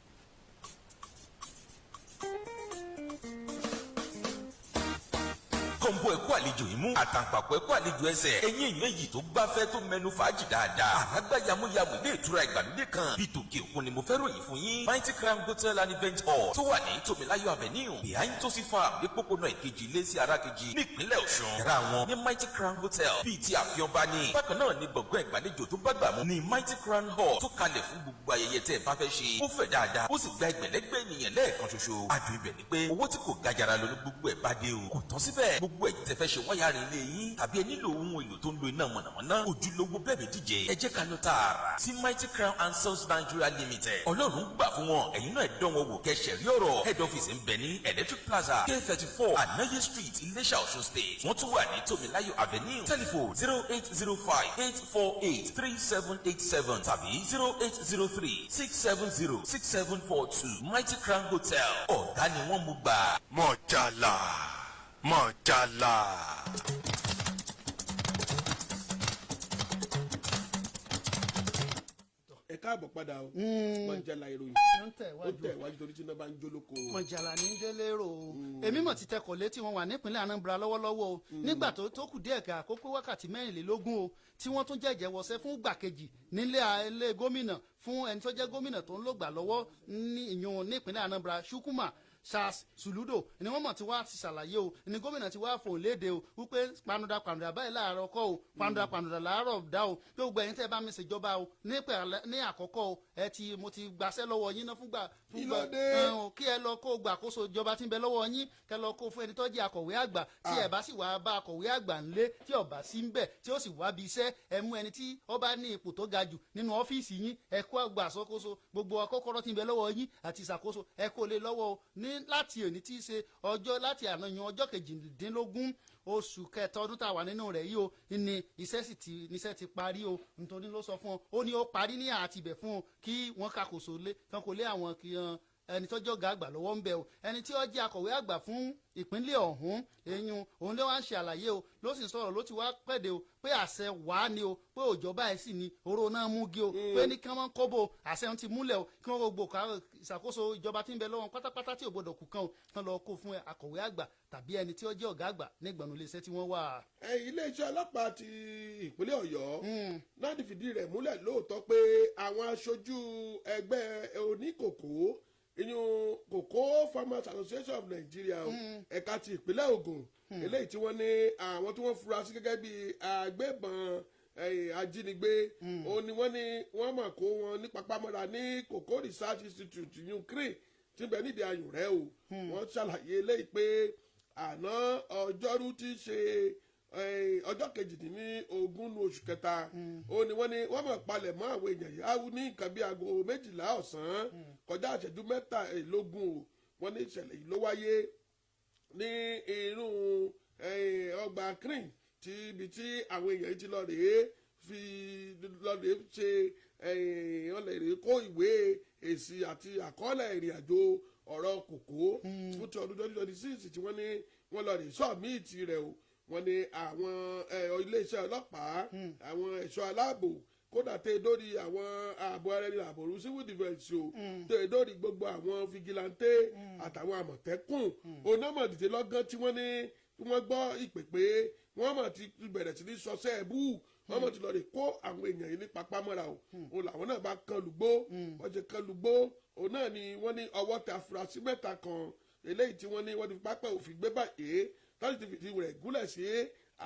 Kọ́ńbó ẹ̀kú àlejò imú, àtàǹpàkò ẹ̀kú àlejò ẹsẹ̀, ẹ̀yìn èèyàn èyí tó gbáfẹ́ tó mẹnu fàájì dáadáa. Àlágbá yamuyamu ilé ìtura ìgbàlódé kan bíi tòkè òkun ni mo fẹ́ ròyìn fún yín. Mighty Crown Hotel and Event Hall tó wà ní Tòmíláyọ̀ Avenue, behind Tosi Farm, ní pópónà Ìkejì ilé sí Arákejì nípínlẹ̀ Ọ̀ṣun. Yàrá wọn ní Mighty Crown Hotel bíi ti àfihàn bá ní. Bákan náà ní gbọ̀ngàn ìgbàlejò tó bá gbà mú ní Mighty Crown Hall tó kalẹ̀ fún gbogbo ayẹyẹ tẹ́ ẹ bá fẹ́ ṣe. Ó fẹ̀ dáadáa, ó sì gba ẹgbẹ̀lẹ́gbẹ̀ ènìyàn lẹ́ẹ̀kan ṣoṣo. Adùn ibẹ̀ ni pé owó tí kò gajara lọ ní gbogbo ẹ̀ bá dé o. Kò tán síbẹ̀, gbogbo ẹ̀yin tẹ́ fẹ́ ṣe wiring ilé yín tàbí ẹ nílò ohun èlò tó ń lo iná mọ̀nàmọ́ná ojúlówó bẹ́ẹ̀ mi díje, ẹ jẹ́ ká lọ tààrà sí Mighty Crown and Sons Nigeria Limited. Ọlọ́run gbà fún wọn, ẹ̀yin náà dán wọn wò kẹ́sẹ̀ rí ọ̀rọ̀. Head office ń bẹ ní Electric Plaza, K34 Anaye Street, Iléṣà, Ọ̀ṣun State. Wọ́n tún wà ní Tòmíláyọ̀ Avenue. Telephone 08058483787 tàbí 08036706742. Mighty Crown Hotel, ọ̀gá ni wọ́n mú gbà. Mọ̀jàlá, mọ̀jàlá. Ẹ káàbọ̀ padà o. Mọ̀jàlá ìròyìn Ó ń tẹ̀ ó wájú. tẹ̀ wájú torí tí iná bá ń jó lóko. Mọ̀jàlá ní délé rò ó. Èmi mọ̀ ti tẹkọ̀ létí, wọn wà nípínlẹ̀ Anambra lọ́wọ́lọ́wọ́ o, nígbà tó kù díẹ̀ ká kó pé wákàtí 24 o tí wọ́n tún jẹ́jẹ́ wọṣẹ́ fún gbàkejì nílé ilé gómìnà fún ẹni tó jẹ́ gómìnà tó ń lògbà lọ́wọ́ ní ìyún nípínlẹ̀ Anambra, Chukwuma Charles Soludo, ni wọ́n mọ̀ tí wàá ti ṣàlàyé o, ni gómìnà ti wá fòun léde o wípé panuda panuda báyìí láàárọ̀ kọ́ o, panuda panuda láàárọ̀ dá o, pé gbogbo ẹ̀yin tẹ́ bá mi ṣèjọba o ní àkọ́kọ́ o, ẹ ti mo ti gbàṣẹ́ lọ́wọ́ yín náà fúngbà fúngbà Kí ló dé? ẹ̀ o, kí ẹ lọ kó gbàkóso ìjọba tí ń bẹ lọ́wọ́ yín, kẹ lọ kó fún ẹni tó jẹ́ akọ̀wé àgbà. Tí ẹ bá sì wá bá akọ̀wé àgbà ńlé, tí ó bá sí ń bẹ̀, tí ó sì wá bí iṣẹ́, ẹ mú ẹni tí ó bá ní ipò tó ga jù nínú ọ́fíìsì yín, ẹ kó àgbà àsọkóso gbogbo kọ́kọ́rọ́ tí ń bẹ lọ́wọ́ yín àti ìṣàkóso, ẹ kó lé lọ́wọ́ o. Ní láti òní tí í ṣe ọjọ́ láti àná yan ọjọ́ 18 oṣù kẹta ọdún tá a wà nínú rẹ̀ yìí o, ní iṣẹ́ sì ti níṣẹ́ ti parí o. Nítorí ló sọ fún ọ, ó ní ó parí ní àtibẹ̀ fún ọ kí wọ́n kàkóso lé kán kó lé àwọn kí wọn ẹni tó jọ̀gá àgbà lọ́wọ́ ń bẹ o. Ẹni tí ó jẹ́ akọ̀wé àgbà fún ìpínlẹ̀ ọ̀hún eyín òun ló wá ń ṣe àlàyé o, ló sì ń sọ̀rọ̀, ló ti wá pẹ̀dẹ̀ o pé àṣẹ wàá ni o, pé òjò báyìí sì ni oró náà mú gé o, pé ní kí wọ́n kóbó àṣẹ ń ti múlẹ̀ o, kí wọ́n gbogbo ìṣàkóso ìjọba tí ń bẹ lọ́wọ́ pátápátá tí ò gbọdọ̀ kù kan o, kán lọ kó fún akọ̀wé àgbà tàbí ẹni tí ó jẹ́ ọ̀gá àgbà nígbọ̀nù iléeṣẹ́ tí wọ́n wà. Ẹ iléeṣẹ́ ọlọ́pàá ti ìpínlẹ̀ Ọ̀yọ́ náà ti fìdí rẹ̀ múlẹ̀ lóòótọ́ pé àwọn aṣojú ẹgbẹ́ oníkòkó, ìyún Cocoa Farmers Association of Nigeria o, ẹ̀ka ti ìpínlẹ̀ Ògùn, eléyìí tí wọ́n ní àwọn tí wọ́n fura sí gẹ́gẹ́ bí agbébọn ajínigbé, ó ní wọ́n ní wọ́n mọ̀ kó wọn ní papámọ́ra ní Cocoa Research Institute, ìyún CRIN, tí ń bẹ nídìí ayùn rẹ̀ o. Wọ́n ṣàlàyé eléyìí pé àná Ọjọ́rú tí í ṣe ọjọ́ 18 ní oṣù kẹta, ó ní wọ́n ní wọ́n mọ̀ palẹ̀ mọ́ àwọn èèyàn yìí á ní nǹkan bí aago 12 ọ̀sán kọjá ìṣẹ́jú 23 o. Wọ́n ní ìṣẹ̀lẹ̀ yìí ló wáyé ní inú ọgbà CRIN, tí ibi tí àwọn èèyàn yìí ti lọ rèé fi lọ rèé ṣe wọ́n lè rèé kó ìwé èsì àti àkọọ́lẹ̀ ìrìn àjò ọ̀rọ̀ kòkó fún ti ọdún 2026 tí wọ́n ní wọ́n lọ rèé submit rẹ̀ o. Wọ́n ní àwọn iléeṣẹ́ ọlọ́pàá, àwọn ẹ̀ṣọ́ aláàbò, kódà tẹ dórí àwọn ààbò ara ẹni ààbò civil defence o, tẹ dórí gbogbo àwọn vigilante àtàwọn àmọ̀tẹ́kùn onámọ̀dìdè lọ́gán tí wọ́n ní wọ́n gbọ́ ìpè pé wọ́n mọ̀ ti bẹ̀rẹ̀ sí ní sọsẹ́ ẹ̀bú, wọ́n mọ̀ ti lọ rè kó àwọn èèyàn yìí ní papá mọ́ra o. Òun làwọn náà bá kan lùgbó, wọ́n ti kan lùgbó. Òun náà ni wọ́n ní ọwọ́ tẹ afurasí mẹ́ta kan eléyìí tí wọ́n ní wọ́n ti fi pápẹ́ òfin gbé báyìí, láti ti fìdí rẹ̀ gúnlẹ̀ sí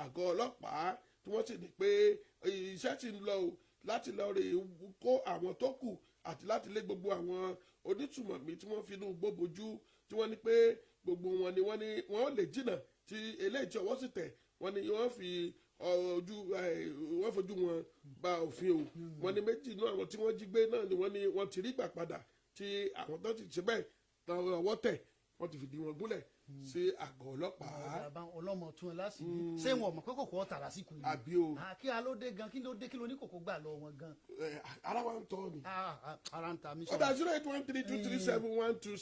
àgọ́ ọlọ́pàá, tí wọ́n sì ní pé iṣẹ́ ti ń lọ o láti lọ rè kó àwọn tó kù àti láti lé gbogbo àwọn onítùmọ̀mí tí wọ́n fi inú gbó bojú, tí wọ́n ní pé gbogbo wọn ni wọ́n ní wọ́n lè jìnnà tí eléyìí tí ọwọ́ sì tẹ̀. Wọ́n ní wọ́n fi ojú wọ́n fojú wọn ba òfin o. Wọ́n ní méjì náà, àwọn tí wọ́n jí gbé náà ni wọ́n ní wọ́n ti rí gbà padà, tí àwọn tó ti ṣe bẹ́ẹ̀ tán ọwọ́ tẹ̀, wọ́n ti fìdí wọn gúnlẹ̀ sí àgọ́ ọlọ́pàá. Bàbá ọlọ́mọ tún ẹ lásìkò, ṣé wọn mọ̀ pé kòkó ọ̀tà lásìkò yìí? Àbí o. Kí a ló dé gan? Kí ló dé? Kí ló ní kòkó gbà lọ wọn gan? Ara wa ń tọ́ ni. Ara ń ta mí. Ó dà, 0813237 126.